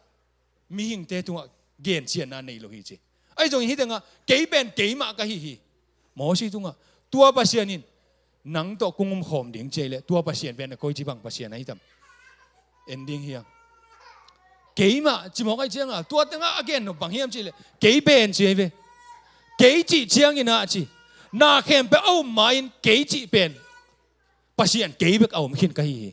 mihingte tungah gencianna nei lo hi ci. Ahi zongin hih tengah kei pen keimah ka hi hi. Mosi tungah tua Pasian in nang tawh kong omkhawm ding ci hi leh, tua Pasian pen a koici bang Pasian ahi tam? En ding hiam? Keimah ci mawk ahi cianga, tua tengah a gen nop bang hiam cih leh, kei pen ci hi ve. Kei cih cianginah ci, na khempeuh a um ma-in kei cih pen Pasian kei bek a om khin ka hi hi.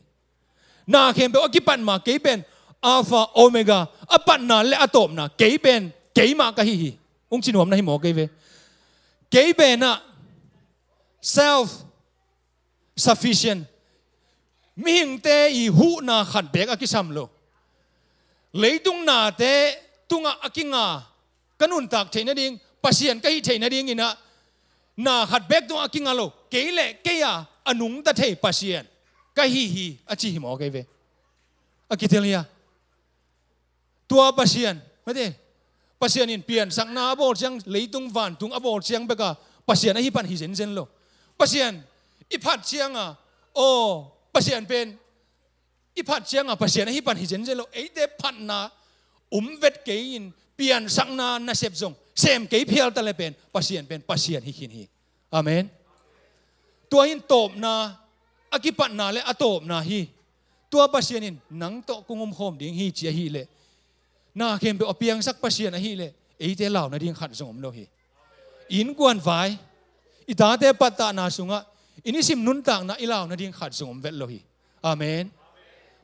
Na khempeuh a kipat ma kei pen Alpha Omega, a patna le a tawpna kei pen keimah ka hi hi. Hong ci nuam na hi maw kei ve? Kei penah self sufficient. Mihingte i huhna khat beek a kisam lo. Leitung nate tungah a kinga ka nuntak theih nading, Pasian ka hih theih nadinginah na khat beek tungah a kinga lo. Kei le kei a a nungta thei Pasian ka hi hi a ci hi maw kei ve? A kitel hi a. Tua Pasian, mate, Pasian in piansakna a bawl ciang, leitung vantung a bawl ciang beka Pasian ahi pan hi zenzen lo. Pasian i phat cianga, aw, Pasian pen i phat cianga Pasian ahi pan hi zenzen lo. Eite phatna um vet kei in, piansakna nasep zong sem kei phial ta le pen Pasian pen Pasian hi khin hi. Amen. Tua in tawpna, a kipatna le a tawpna hi. Tua Pasian in nang tawh kong omkhawm ding hi ci ahi leh, na khempeuh a piangsak Pasian ahi leh, eite lau nading khat zong om lo hi. I innkuan vai, i tate pattahna sungah i nisim nuntakna i lau nading khat zong om vet lo hi. Amen.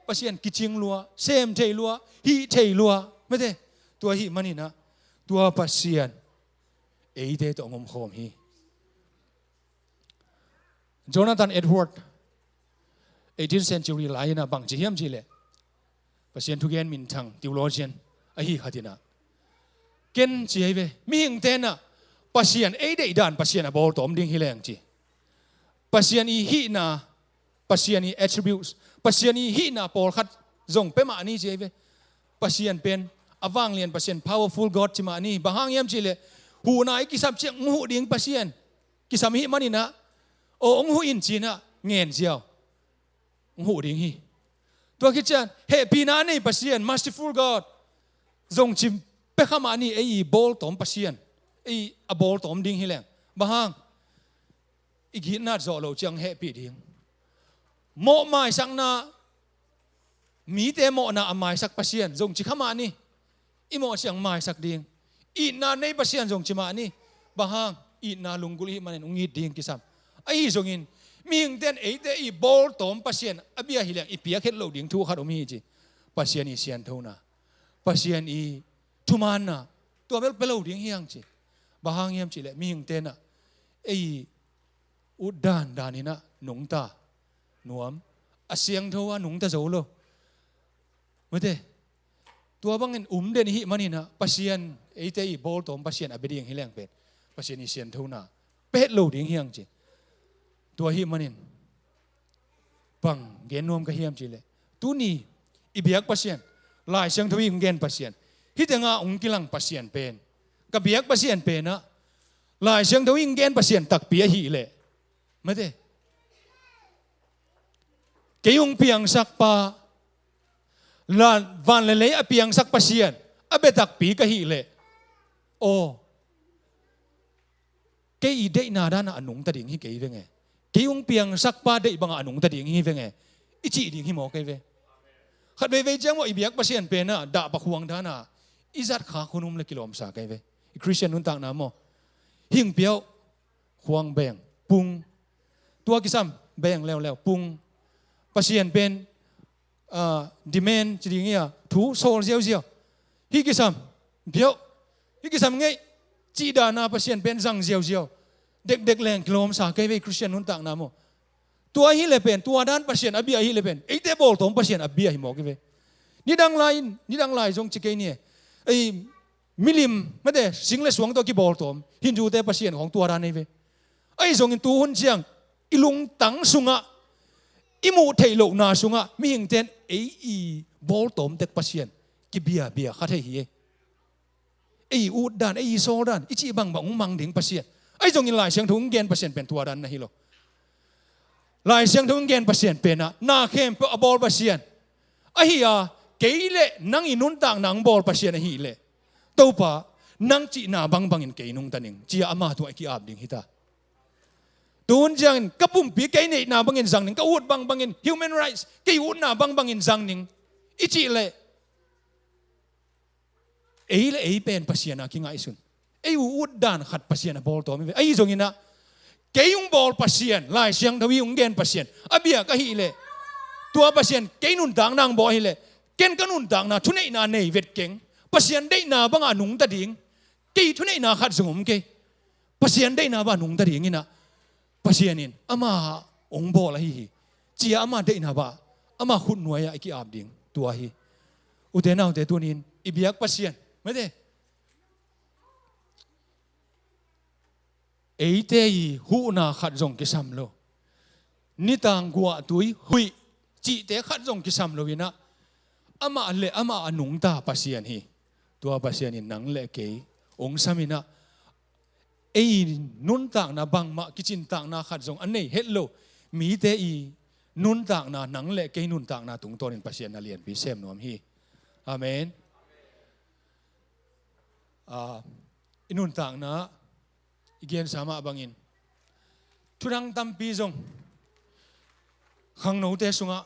Pasian kicing lua, sem thei lua, hih thei lua, mate. Tua hih maninah tua Pasian eite tawh hong omkhawm hi. Jonathan Edward, eighteenth century lai-inah bang ci hiam cih leh, Pasian thugen minthang theologian ahi khatinah, ken ci hi ve, mihing tenah Pasian ei deihdan Pasian a bawltawm ding hi leng ci. Pasian i hihna, Pasian i attributes, Pasian i hihna pawlkhat zong pia mah ni ci hi ve. Pasian pen a vanglian Pasian, powerful God ci mah ni. Bang hang hiam cih leh, huhna i kisam ciang hong huh ding Pasian kisam i hih maninah, aw hong huh in cinah ngen ziau hong huh ding hi. Tua khit ciang hehpihna a nei Pasian, merciful God, zong ci pia kha mah ni, ei i bawltawm Pasian, ei a bawltawm ding hi leng. Bang hang? I gitnat zawh loh ciang hehpih ding. Mawh maisakna, Mite mawhna a maisak Pasian zong ci kha mah ni. I mawh ciang maisak ding. Itna nei Pasian zong ci mah ni. Bang hang? Itna lunggulh i hih manin hong it ding kisam. Ahi zongin mihingte in eite i bawltawm Pasian a bia hi leng i piak het loh ding thu khat om hi ci. Pasian i sianthona, Pasian i thumaanna, tua bel pia lo ding hi hang ci. Bang hang hiam cih leh mihingte in ah ei ut dan dan in ah nungta nuam, a siangtho a nungta zo lo. Mate, tua bangin um den i hih manin ah Pasian, eite i bawltawm Pasian a bia ding hi leng pen Pasian i sianthona pia het lo ding hi hang ci. Tua hih manin bang gen nuam ka hiam cih leh, tuni i biak Pasian, Lai Siangtho i hong gen Pasian, hih tengah hong kilang Pasian pen, ka biak Pasian pen ah Lai Siangtho i hong gen Pasian takpi ahih leh, mate, kei hong piangsak pa, la-, van le lei a piangsak Pasian a bia takpi ka hih leh, aw, kei i deihna dan ah a nungta ding hi kei veng e. Kei hong piangsak pa deih bangah a nungta ding hi veng e, i cih ding hi maw kei ve. Khat veivei ciang maw i biak Pasian pen ah dah pakhuang dan ah i zat khak hun um leh kilawmsa kei ve. I Khristian nuntakna maw, hing piau, khuang beng, pung. Tua kisam, beng leuleu, pung. Pasian pen, ah, demand ci ding hi a, thu sawl ziauziau. Hih kisam, biau. Hih kisam ngeih, cih dan a Pasian pen zang ziauziau. Dekdek leng kilawmsa kei ve i Khristian nuntakna maw. Tua hi leh pen, tua dan Pasian a bia hi leh pen, eite bawltawm Pasian a bia hi maw kei ve. Nidang lai in, nidang lai zong ci kei ni e. Ei, milim, mate, sing le suang tawh kibawltawm Hindute Pasian khawng tua dan hi ve. Ahi zongin tu hun ciang i lungtang sungah, i muh theih lohna sungah mihingte in ei i bawltawm tek Pasian kibiabia kha thei hi e. Ei i ut dan, ei i sawl dan, i cih bangbang hong mang ding Pasian. Ahi zongin Lai Siangtho hong gen Pasian pen tua dan na hi lo. Lai Siangtho hong gen Pasian pen ah na khempeuh a bawl Pasian ahi a, kei le nang i nuntakna hong bawl Pasian ahih leh, Topa, nang cihna bangbangin kei nungta ning, ci-a ama tungah i ki-ap ding hi ta. Tu hun ciangin ka pumpi kei neihna bangin zang ning, ka ut bangbangin, human rights, kei utna bangbangin zang ning i cih leh, ei le ei pen Pasian a kingaihsun. Ei u ut dan khat Pasian a bawltawm hi ve. Ahi zongin ah kei hong bawl Pasian, Lai Siangtho i hong gen Pasian a biak ahih leh, tua Pasian kei nuntakna hong bawl ahih leh, ken ka nuntakna thuneihna nei vet keng. Pasian deihna bangah a nungta ding, kei thuneihna khat zong om kei. Pasian deihna bangah a nungta dingin ah Pasian in ama hong bawl ahi hi, ci-a ama deihna bangah, ama khutnuai-ah i ki-ap ding tua hi. Ute naute, tuni-in i biak Pasian, mate, eite i huhna khat zong kisam lo, nitang guahtui huih cihte khat zong kisam lo in ah, amah le amah a nungta Pasian hi. Tua Pasian in nang le kei hong sam in ah, ei nuntakna bangmah kicintakna khat zong a nei het lo mite i nuntakna, nang le kei nuntakna tungtawnin Pasian na lianpi sem nuam hi. Amen. Ah, i nuntakna i gensa mah bangin thudang tampi zong khangnote sungah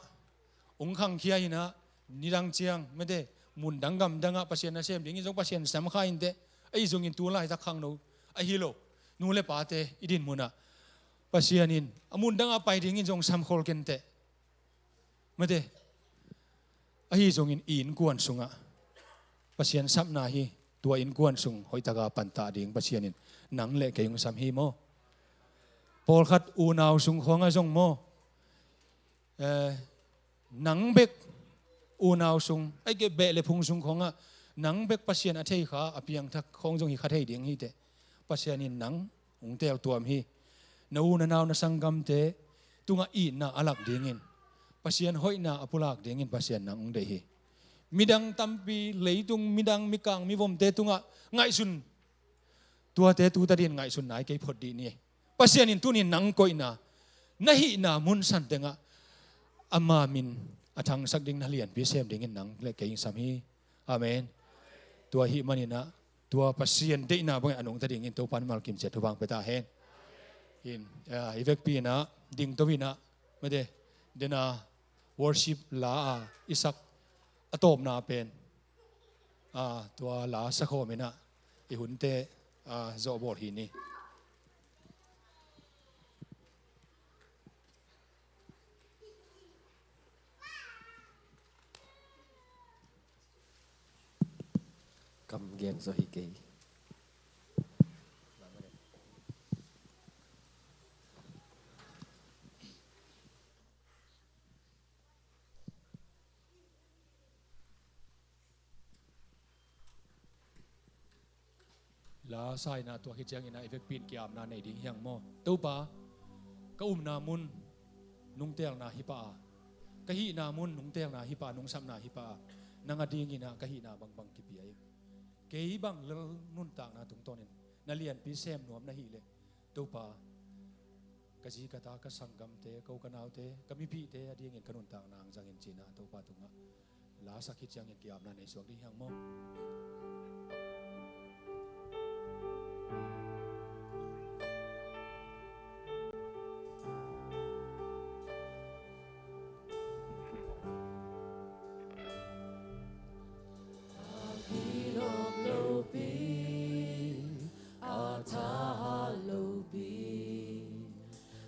hong khangkhia in ah, nidang ciang, mate, mundang gamdangah Pasian nasem dingin zong Pasian sam kha inteh. Ahi zongin tu laitak khangno ahi lo nu le pate i din munah Pasian in a mundangah pai dingin zong samkhol kenteh. Mate, ahi zongin i innkuan sungah Pasian sapna hi. Tua innkuan sung hoihtaka pantah ding Pasian in nang le kei hong sam hi maw? Pawlkhat unau sung khawngah zong maw, eh, nang bek unau sung, ahih kei leh beh le phung sung khawngah nang bek Pasian a thei kha, a piangthak khawng zong hi kha thei ding hi teh. Pasian in nang hong teeltuam hi. Na u na nau na sanggamte tungah itna a lak dingin, Pasian hoihna a pulak dingin Pasian nang hong deih hi. Midang tampi, leitung midang, mikang mivomte tungah ngaihsun, tuate tutadin ngaihsun nai kei phot dih ni. Pasian in tuni-in nang koihna, na hihna mun san tengah ama min a thangsak ding, na lianpi sem dingin nang le kei hong sam hi. Amen. Tua ahih manin ah, tua Pasian deihna bangin a nungta dingin Topa in malkim ciat thupha hong pia ta hen. In, ah, i vekpi in ah, dingto in ah, mate, dena worship la a i sak A tawpna pen, a, tua la sakhawm in ah i hunte, a, zawhbawl hi ni. Kam gen zaw hi kei. La sa in ah tua khit ciangin ah i vekpi in ki-apna nei ding hi hang maw? Topa, ka umna mun nungtelna hi pah a, ka hihna mun nungtelna hi pah a, nungsapna hi pah a, nang adingin ah ka hihna bangbang kipia ing. Kei bang lel nuntakna tungtawnin na lianpi sem nuam na hih leh, Topa, ka zi ka ta, ka sanggamte, ko ka naute, ka mipihte adingin ka nuntakna hong zang in ci-in ah Topa tungah la sa khit ciangin ki-apna nei suak ding hi hang maw?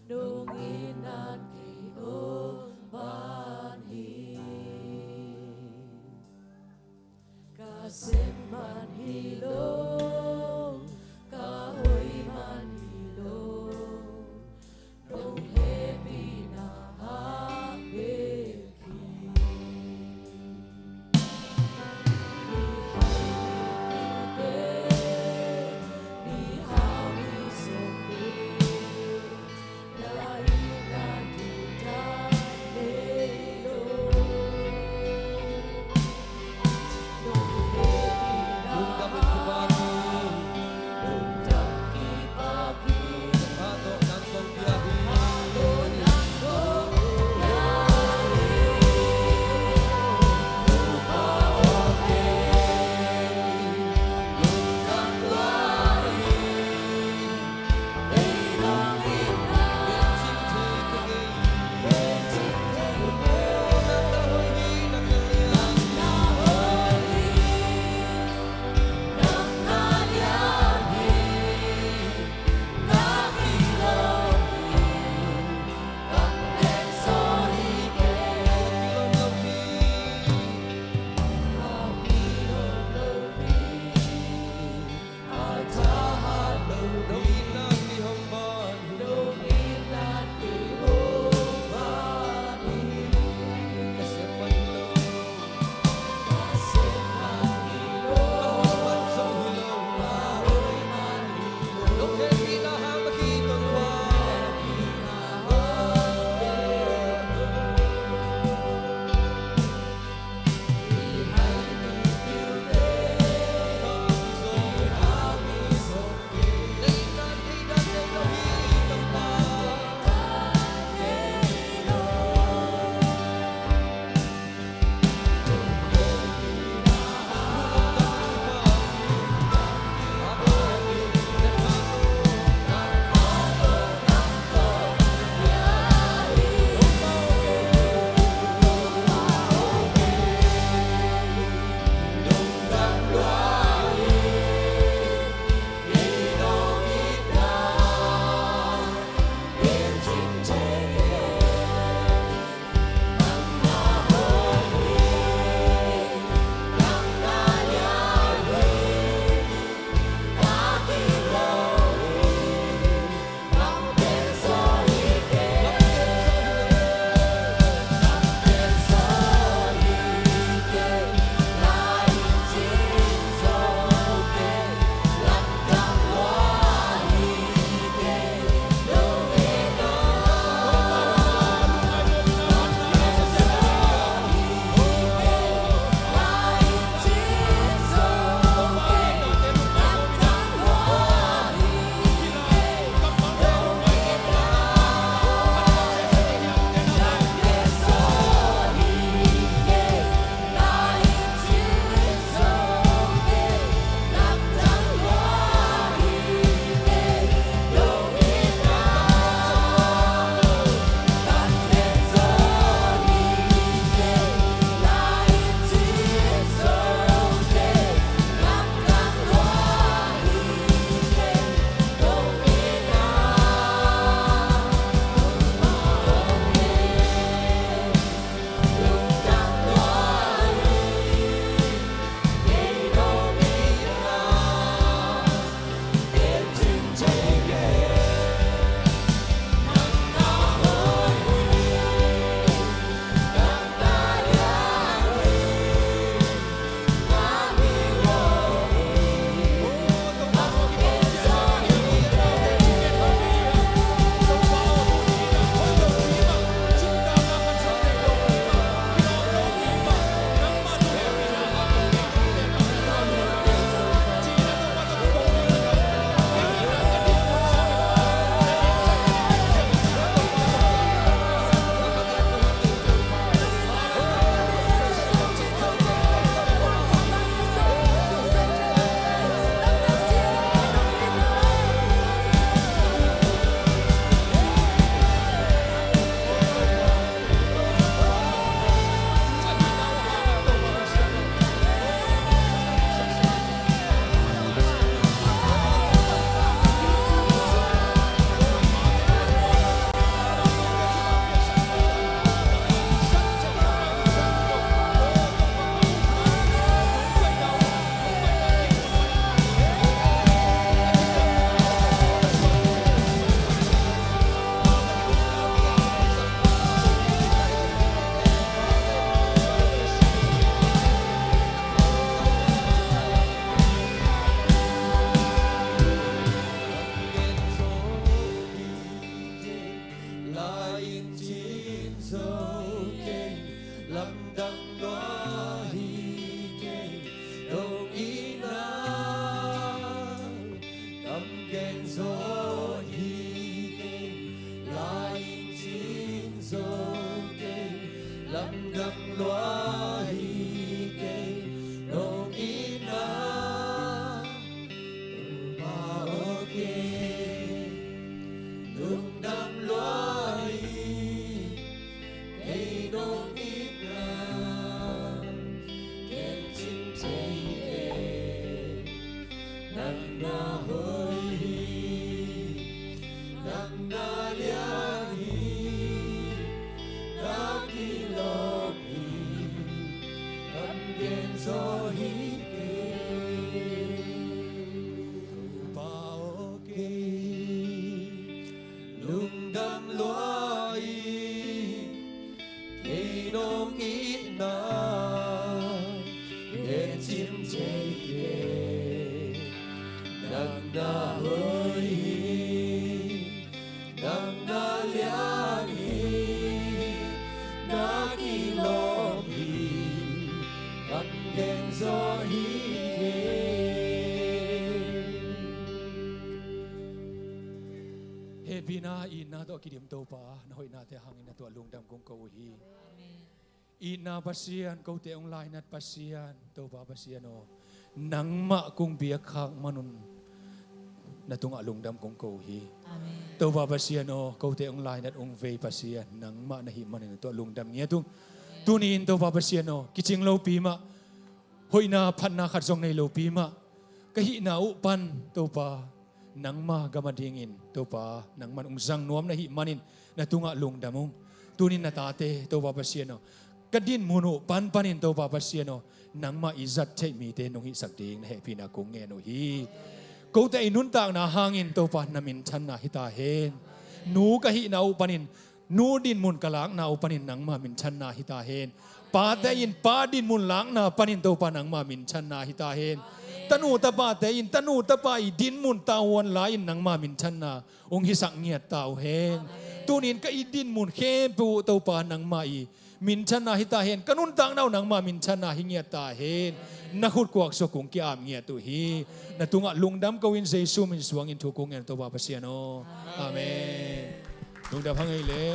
Nong in nan kei hong pan hi. Ka sem man hi lo, ka hoih man hi lo, nong hehpihna hang bek hi. Nang na hoih hi, nang na liang hi, na kilawm hi, kam gen zaw hi kei. Topa aw, kei lungdam lua hi, kei nong itna gen cim thei kei. Nang na hoih hi, nang na liang hi, na kilawm hi, kam gen zaw hi kei. Hehpihna itna tawh kidim Topa, na hoihnate hangin na tungah lungdam kong ko uh hi. Amen. Itna Pasian, kote hong lainat Pasian, Topa Pasian aw, nangmah kong biakkhak manun na tungah lungdam kong ko uh hi. Amen. Topa Pasian aw, kote hong lainat hong vei Pasian, nangmah na hih manin na tungah lungdam ngiat ung. Amen. Tuni-in Topa Pasian aw, kicing lopi mah, hoihna phatna khat zong nei lopi mah, ka hihna uh pan Topa, nangma gam adingin Topa, nangman hong zang nuam na hih manin na tungah lungdam ung. Tunin na tate Topa Pasian aw, ka dinmun uh panpanin Topa Pasian aw, nangmah i zat theih mite nong hihsak ding na hehpihna kong ngen uh hi. Kote i nuntakna hangin Topa na minthanna hi ta hen. Nu ka hihna uh panin, nu dinmun ka lakna uh panin nangma minthanna hi ta hen. Pate in pa dinmun lakna panin Topa nangma minthanna hi ta hen. Tanu tapate in tanu tapa i dinmun tavuan lai-in nangma minthanna hong hisak ngiat ta uh hen. Tunin ka i dinmun khempeuh uh Topa nangma i minthanna hi ta hen. Ka nuntakna uh nangma minthanna hi ngiat ta hen. Na khut kuak sung kong ki-ap ngiat uh hi. Na tungah lungdam ko-in Jesu min suangin thu kong ngen Topa Pasian aw. Amen. Lungdam hang ei le.